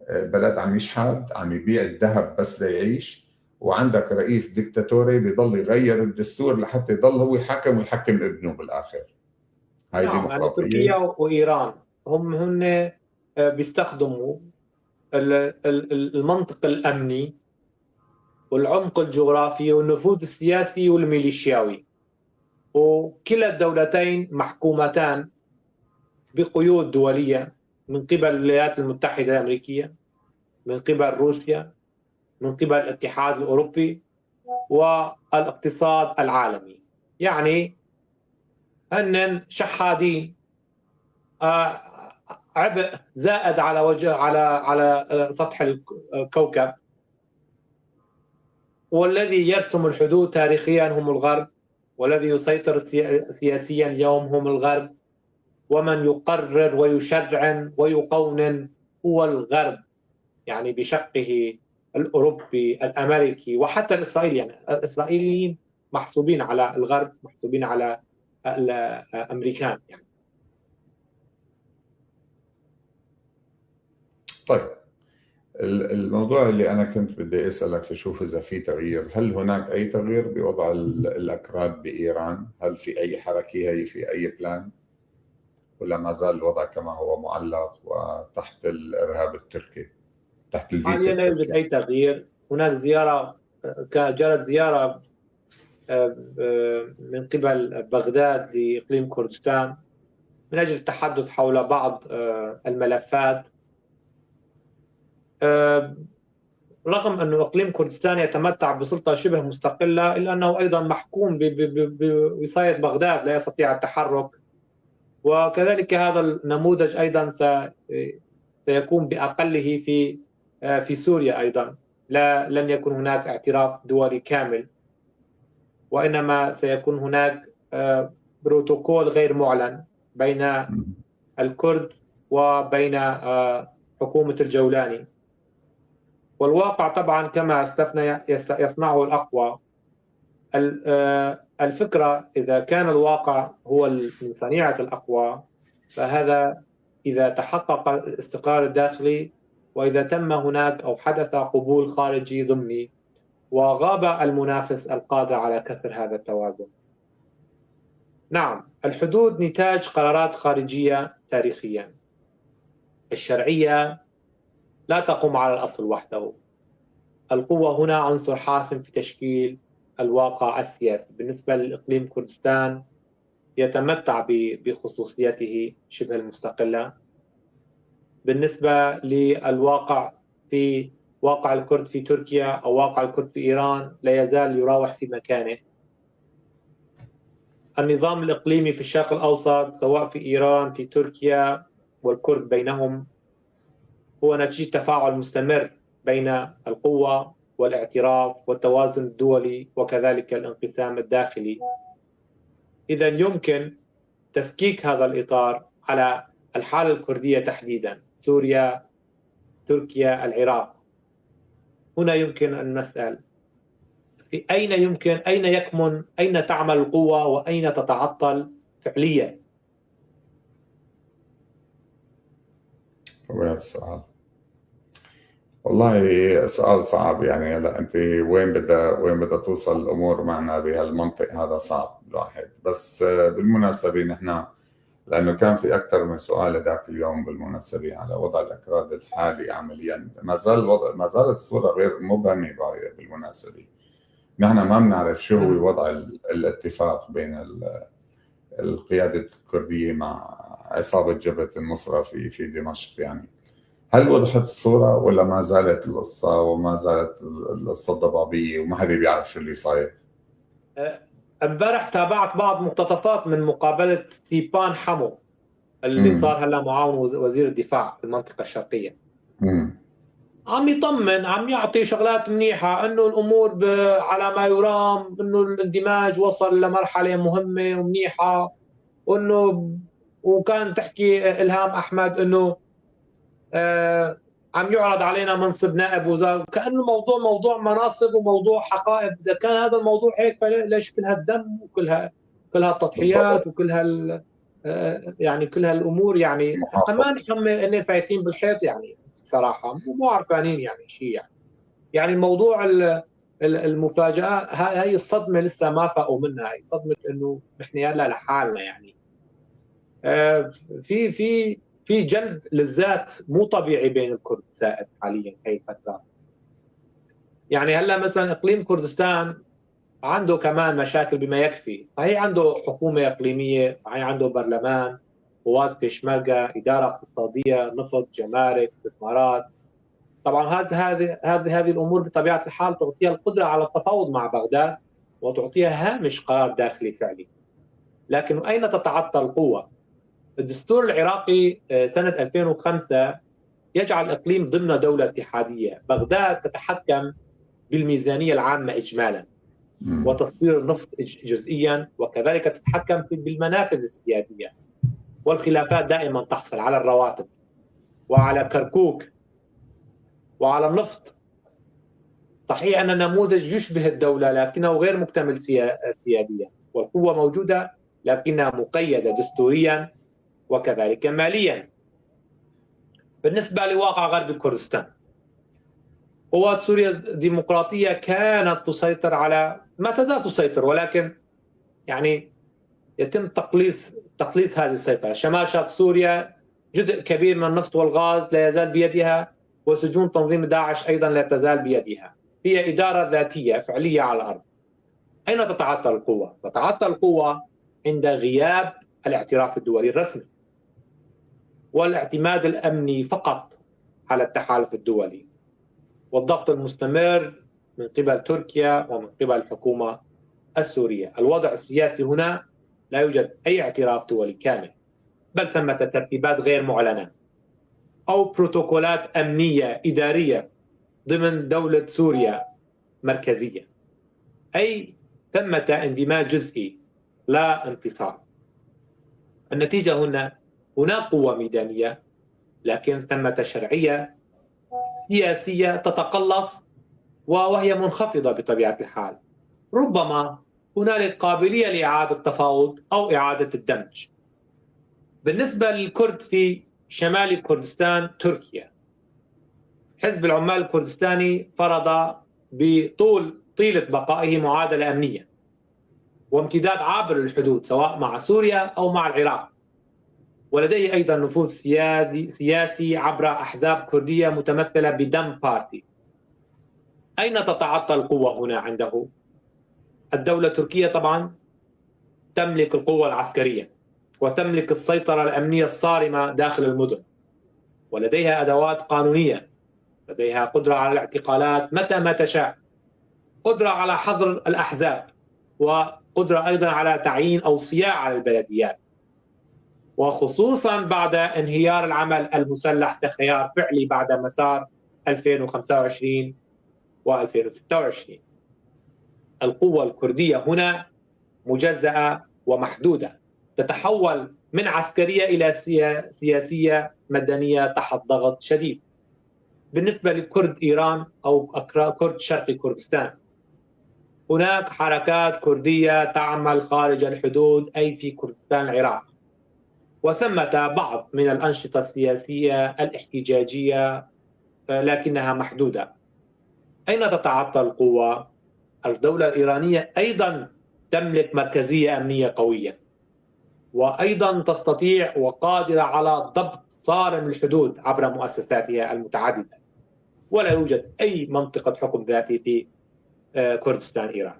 بلد عم يشحد، عم يبيع الذهب بس ليعيش، وعندك رئيس ديكتاتوري بيضل يغير الدستور لحتى يضل هو حاكم ويحكم ابنه بالاخر. هاي نعم، ديمقراطية. تركيا وايران هم هن بيستخدموا المنطق الامني والعمق الجغرافي والنفوذ السياسي والميليشياوي، وكلا الدولتين محكومتان بقيود دولية من قبل الولايات المتحدة الأمريكية، من قبل روسيا، من قبل الاتحاد الأوروبي والاقتصاد العالمي. يعني هن شحادين، عبء زائد على وجه على سطح الكوكب، والذي يرسم الحدود تاريخيا هم الغرب، والذي يسيطر سياسيا اليوم هم الغرب، ومن يقرر ويشرع ويقونن هو الغرب، يعني بشقه الأوروبي الأمريكي وحتى الإسرائيلي. يعني الإسرائيليين محسوبين على الغرب، محسوبين على الأمريكان يعني. طيب الموضوع اللي أنا كنت بدي أسألك لشوف إذا في تغيير، هل هناك أي تغيير بوضع الأكراد بإيران؟ هل في أي حركة؟ هي في أي plan؟ ولا ما زال الوضع كما هو معلق وتحت الإرهاب التركي، تحت الفيتو حاليا لا يوجد أي تغيير. هناك زيارة، جرت زيارة من قبل بغداد لإقليم كردستان من أجل التحدث حول بعض الملفات، رغم أن إقليم كردستان يتمتع بسلطة شبه مستقلة، إلا أنه أيضا محكوم بوصاية بغداد، لا يستطيع التحرك. وكذلك هذا النموذج أيضا سيكون بأقله في سوريا أيضا، لا لن يكون هناك اعتراف دولي كامل، وإنما سيكون هناك بروتوكول غير معلن بين الكرد وبين حكومة الجولاني. والواقع طبعا كما أسلفنا يصنعه الأقوى. الفكرة إذا كان الواقع هو من صنيعة الأقوى، فهذا إذا تحقق الاستقرار الداخلي، وإذا تم هناك أو حدث قبول خارجي ضمني، وغاب المنافس القادر على كسر هذا التوازن. نعم، الحدود نتاج قرارات خارجية تاريخيا. الشرعية لا تقوم على الأصل وحده. القوة هنا عنصر حاسم في تشكيل الواقع السياسي. بالنسبة للإقليم كردستان يتمتع بخصوصيته شبه المستقلة. بالنسبة للواقع في واقع الكرد في تركيا أو واقع الكرد في إيران لا يزال يراوح في مكانه. النظام الإقليمي في الشرق الأوسط سواء في إيران في تركيا والكرد بينهم هو نتيجة تفاعل مستمر بين القوة والاعتراف والتوازن الدولي وكذلك الانقسام الداخلي. إذا يمكن تفكيك هذا الإطار على الحالة الكردية تحديدا، سوريا، تركيا، العراق. هنا يمكن أن نسأل في أين يمكن، أين يكمن، أين تعمل القوة وأين تتعطل فعليا؟ هو هذا السؤال والله سؤال صعب. يعني هلا انت وين بدها توصل الامور معنا بهالمنطق هذا صعب الواحد. بس بالمناسبة نحن لانه كان في اكثر من سؤال هذاك اليوم بالمناسبة على وضع الاكراد الحالي عمليا، ما زال الوضع، ما زالت الصورة غير مبهمة بالمناسبة. نحن ما بنعرف شو هو وضع الاتفاق بين القيادة الكردية مع عصابة جبهة النصرة في دمشق. يعني هل وضحت الصورة ولا ما زالت القصة وما زالت القصة ضبابية وما حدا بيعرف شو اللي صاير؟ امبارح تابعت بعض مقتطفات من مقابلة سيبان حمو اللي صار هلا معاون وزير الدفاع في المنطقة الشرقية. عم يطمن، عم يعطي شغلات منيحة، انه الامور على ما يرام، انه الاندماج وصل لمرحلة مهمة ومنيحة، وانه وكان تحكي الهام احمد انه عم يعرض علينا منصب نائب وزارة، كأنه الموضوع موضوع مناصب وموضوع حقائب. إذا كان هذا الموضوع هيك فليش كل هالدم وكل كل هالتضحيات وكل هال يعني كل هالامور؟ يعني كمان هم هن فايتين بالحيط يعني صراحة، مو عرفانين يعني شيء. يعني الموضوع المفاجاة هاي الصدمة لسه ما فاقوا منها، هي صدمة انه نحن يلا لحالنا. يعني في في في جلد للذات مو طبيعي بين الكرد سائد حاليا هي الفترة. يعني هلا مثلا اقليم كردستان عنده كمان مشاكل بما يكفي، صحيح عنده حكومة اقليمية، صحيح عنده برلمان، قوات بيشمركه، ادارة اقتصادية، نفط، جمارك، استثمارات. طبعا هذه الامور بطبيعة الحال تعطيها القدرة على التفاوض مع بغداد وتعطيها هامش قرار داخلي فعلي. لكن اين تتعطل القوة؟ الدستور العراقي سنة 2005 يجعل الإقليم ضمن دولة اتحادية. بغداد تتحكم بالميزانية العامة إجمالا وتصدير النفط جزئيا، وكذلك تتحكم بالمنافذ السيادية، والخلافات دائما تحصل على الرواتب وعلى كركوك وعلى النفط. صحيح أن النموذج يشبه الدولة لكنه غير مكتمل سياديا، والقوة موجودة لكنها مقيدة دستوريا وكذلك ماليا. بالنسبة لواقع غرب كردستان، قوات سوريا الديمقراطية كانت تسيطر على ما تزال تسيطر، ولكن يعني يتم تقليص هذه السيطرة. شمال شرق سوريا جزء كبير من النفط والغاز لا يزال بيدها، وسجون تنظيم داعش أيضا لا تزال بيدها. هي إدارة ذاتية فعلية على الأرض. أين تتعطل القوة؟ تتعطل القوة عند غياب الاعتراف الدولي الرسمي والاعتماد الأمني فقط على التحالف الدولي والضغط المستمر من قبل تركيا ومن قبل الحكومة السورية. الوضع السياسي هنا لا يوجد أي اعتراف دولي كامل، بل ثمة ترتيبات غير معلنة أو بروتوكولات أمنية إدارية ضمن دولة سوريا مركزية، أي ثمة اندماج جزئي لا انفصال. النتيجة هنا هناك قوة ميدانية، لكن ثمة شرعية سياسية تتقلص وهي منخفضة بطبيعة الحال. ربما هنالك قابلية لإعادة التفاوض أو إعادة الدمج. بالنسبة للكرد في شمال كردستان تركيا، حزب العمال الكردستاني فرض بطول طيلة بقائه معادلة أمنية وامتداد عابر للحدود سواء مع سوريا أو مع العراق، ولديه أيضا نفوذ سياسي عبر أحزاب كردية متمثلة بدم بارتي. أين تتعطل القوة هنا عنده؟ الدولة التركية طبعا تملك القوة العسكرية وتملك السيطرة الأمنية الصارمة داخل المدن، ولديها أدوات قانونية، لديها قدرة على الاعتقالات متى ما تشاء، قدرة على حظر الأحزاب، وقدرة أيضا على تعيين أوصياء على البلديات، وخصوصا بعد انهيار العمل المسلح كخيار فعلي بعد مسار 2025 و2026. القوة الكردية هنا مجزأة ومحدودة، تتحول من عسكرية إلى سياسية مدنية تحت ضغط شديد. بالنسبة لكرد إيران أو كرد شرق كردستان، هناك حركات كردية تعمل خارج الحدود أي في كردستان العراق، وثمة بعض من الأنشطة السياسية الاحتجاجية لكنها محدودة. أين تتعطل القوة؟ الدولة الإيرانية أيضا تملك مركزية أمنية قوية، وأيضا تستطيع وقادرة على ضبط صارم الحدود عبر مؤسساتها المتعددة، ولا يوجد أي منطقة حكم ذاتي في كردستان إيران.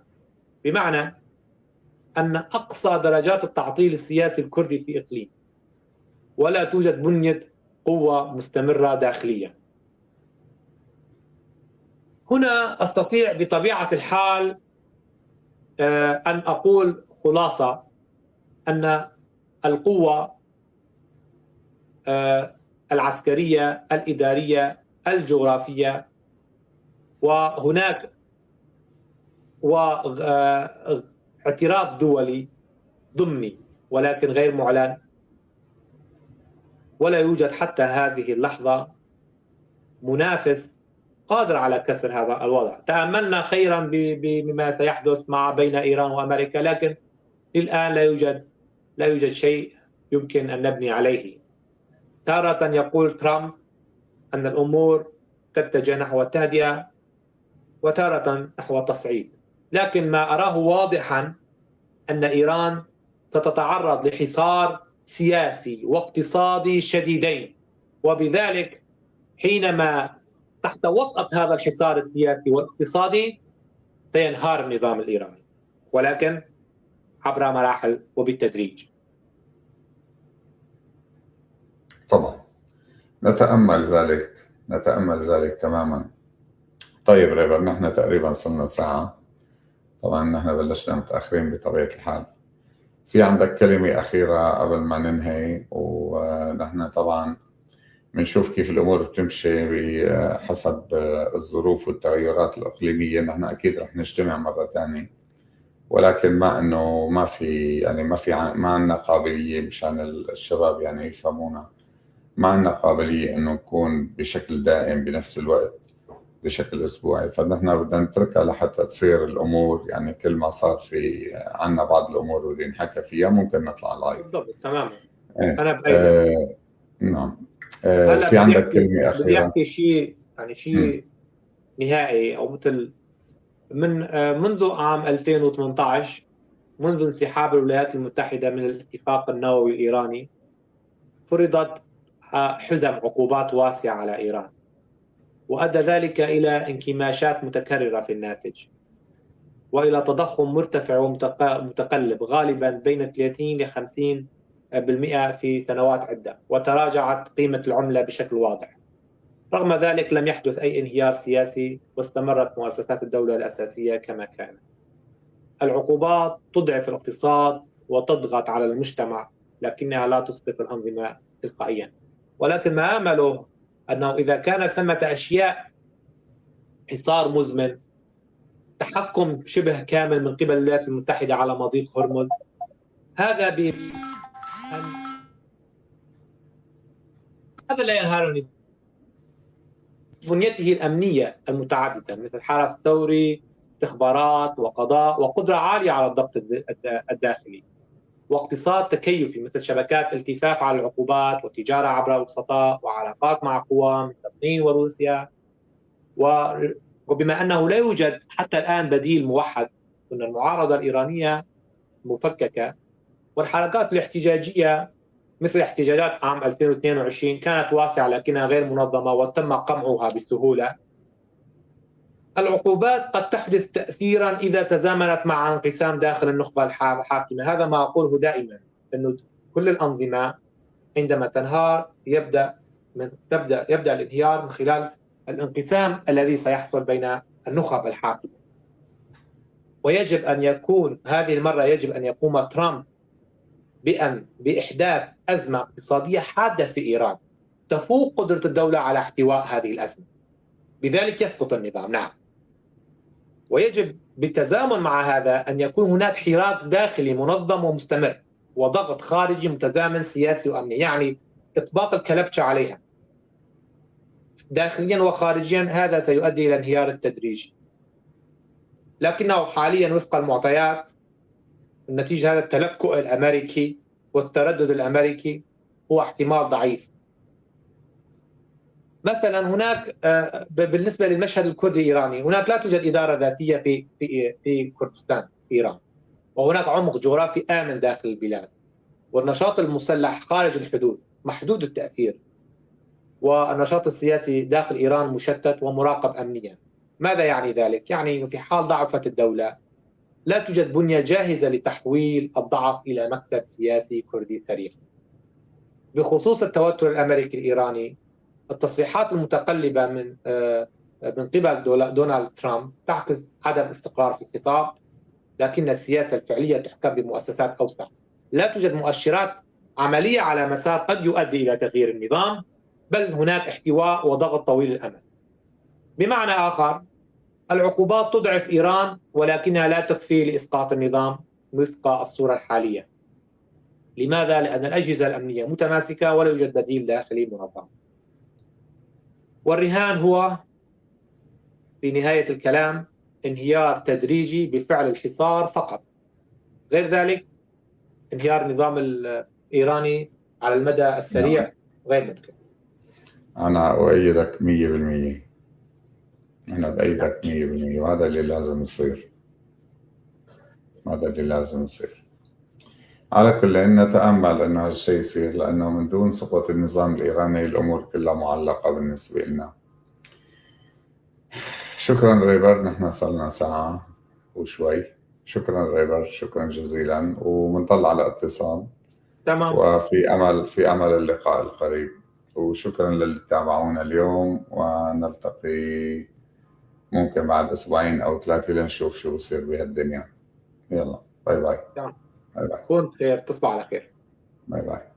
بمعنى أن أقصى درجات التعطيل السياسي الكردي في إقليم، ولا توجد بنية قوة مستمرة داخليا. هنا أستطيع بطبيعة الحال أن أقول خلاصة أن القوة العسكرية الإدارية الجغرافية، وهناك واعتراف دولي ضمني ولكن غير معلن، ولا يوجد حتى هذه اللحظة منافس قادر على كسر هذا الوضع. تأملنا خيرا بما سيحدث مع بين إيران وأمريكا، لكن للآن لا يوجد شيء يمكن أن نبني عليه. تارة يقول ترامب أن الأمور تتجه نحو التهدئة، وتارة نحو التصعيد، لكن ما أراه واضحا أن إيران ستتعرض لحصار سياسي واقتصادي شديدين، وبذلك حينما تحت وطأة هذا الحصار السياسي والاقتصادي سينهار النظام الإيراني، ولكن عبر مراحل وبالتدريج. طبعا نتأمل ذلك، نتأمل ذلك تماما. طيب ريبر، نحن تقريبا صرنا ساعة، طبعا نحن بلشنا متأخرين بطبيعة الحال. في عندك كلمة أخيرة قبل ما ننهي؟ ونحن طبعا بنشوف كيف الأمور بتمشي بحسب الظروف والتغيرات الإقليمية. نحن أكيد رح نجتمع مرة ثانية، ولكن ما إنه ما في، يعني ما في، ما عندنا قابلية مشان الشباب يعني يفهمونا، ما عندنا قابلية إنه نكون بشكل دائم بنفس الوقت بشكل أسبوعي. فنحن بدنا نتركها لحتى تصير الأمور، يعني كل ما صار في عندنا بعض الأمور اللي نحكى فيها ممكن نطلع live. بالضبط، تماما. أنا بأيدك. نعم. في عندك كلمة أخيرة؟ بدي أحكي شيء، يعني شيء نهائي أو مثل من منذ عام 2018، منذ انسحاب الولايات المتحدة من الاتفاق النووي الإيراني، فرضت حزم عقوبات واسعة على إيران، وأدى ذلك إلى انكماشات متكررة في الناتج، وإلى تضخم مرتفع ومتقلب غالبا بين 30 إلى 50% في سنوات عدة، وتراجعت قيمة العملة بشكل واضح. رغم ذلك لم يحدث أي انهيار سياسي، واستمرت مؤسسات الدولة الأساسية كما كانت. العقوبات تضعف الاقتصاد وتضغط على المجتمع، لكنها لا تسقط الأنظمة تلقائيا. ولكن ما آمله أنه إذا كان ثمة أشياء، حصار مزمن، تحكم شبه كامل من قبل الولايات المتحدة على مضيق هرمز، هذا هذا لا ينهار بنيته الأمنية المتعددة مثل حرس ثوري، استخبارات وقضاء، وقدرة عالية على الضبط الداخلي، واقتصاد تكيفي مثل شبكات التفاف على العقوبات وتجارة عبر الوسطاء وعلاقات مع قوى مثل الصين وروسيا. وبما أنه لا يوجد حتى الآن بديل موحد، أن المعارضة الإيرانية مفككة، والحركات الاحتجاجية مثل احتجاجات عام 2022 كانت واسعة لكنها غير منظمة وتم قمعها بسهولة. العقوبات قد تحدث تأثيرا إذا تزامنت مع انقسام داخل النخبة الحاكمة. هذا ما أقوله دائما، أنه كل الأنظمة عندما تنهار يبدأ الانهيار من خلال الانقسام الذي سيحصل بين النخب الحاكمة. ويجب أن يكون هذه المرة، يجب أن يقوم ترامب بإحداث أزمة اقتصادية حادة في إيران تفوق قدرة الدولة على احتواء هذه الأزمة، بذلك يسقط النظام. نعم، ويجب بالتزامن مع هذا أن يكون هناك حراك داخلي منظم ومستمر، وضغط خارجي متزامن سياسي وأمني، يعني إطباق الكلبشة عليها داخليا وخارجيا. هذا سيؤدي إلى انهيار التدريجي، لكنه حاليا وفق المعطيات النتيجة هذا التلكؤ الأمريكي والتردد الأمريكي هو احتمال ضعيف. مثلا هناك بالنسبة للمشهد الكردي الإيراني، هناك لا توجد إدارة ذاتية في في في كردستان إيران، وهناك عمق جغرافي آمن داخل البلاد، والنشاط المسلح خارج الحدود محدود التأثير، والنشاط السياسي داخل إيران مشتت ومراقب أمنيا. ماذا يعني ذلك؟ يعني في حال ضعفت الدولة لا توجد بنية جاهزة لتحويل الضعف إلى مكسب سياسي كردي سريع. بخصوص التوتر الأمريكي الإيراني، التصريحات المتقلبة من قبل دونالد ترامب تعكس عدم استقرار في الخطاب، لكن السياسة الفعلية تحكم بمؤسسات أوسع. لا توجد مؤشرات عملية على مسار قد يؤدي إلى تغيير النظام، بل هناك احتواء وضغط طويل الأمد. بمعنى آخر، العقوبات تضعف إيران ولكنها لا تكفي لإسقاط النظام وفق الصورة الحالية. لماذا؟ لأن الأجهزة الأمنية متماسكة ولا يوجد بديل داخلي منظم. والرهان هو في نهاية الكلام انهيار تدريجي بفعل الحصار فقط، غير ذلك انهيار النظام الإيراني على المدى السريع غير ممكن. أنا أؤيدك 100%، أنا بأيدك 100%، وهذا اللي لازم يصير، هذا اللي لازم يصير. على كل نتأمل أنه هالشيء يصير، لأنه من دون سقوط النظام الإيراني الأمور كلها معلقة بالنسبة لنا. شكرا ريبر، نحن صار لنا ساعة وشوي. شكرا ريبر، شكرا جزيلا، وبنطلع على اتصال. تمام. وفي أمل، في أمل اللقاء القريب. وشكرا للي تابعونا اليوم، ونلتقي ممكن بعد أسبوعين أو 3 لنشوف شو بصير بهالدنيا. يلا bye bye. تمام. bye bye. كون بخير، تصبح على خير. bye bye.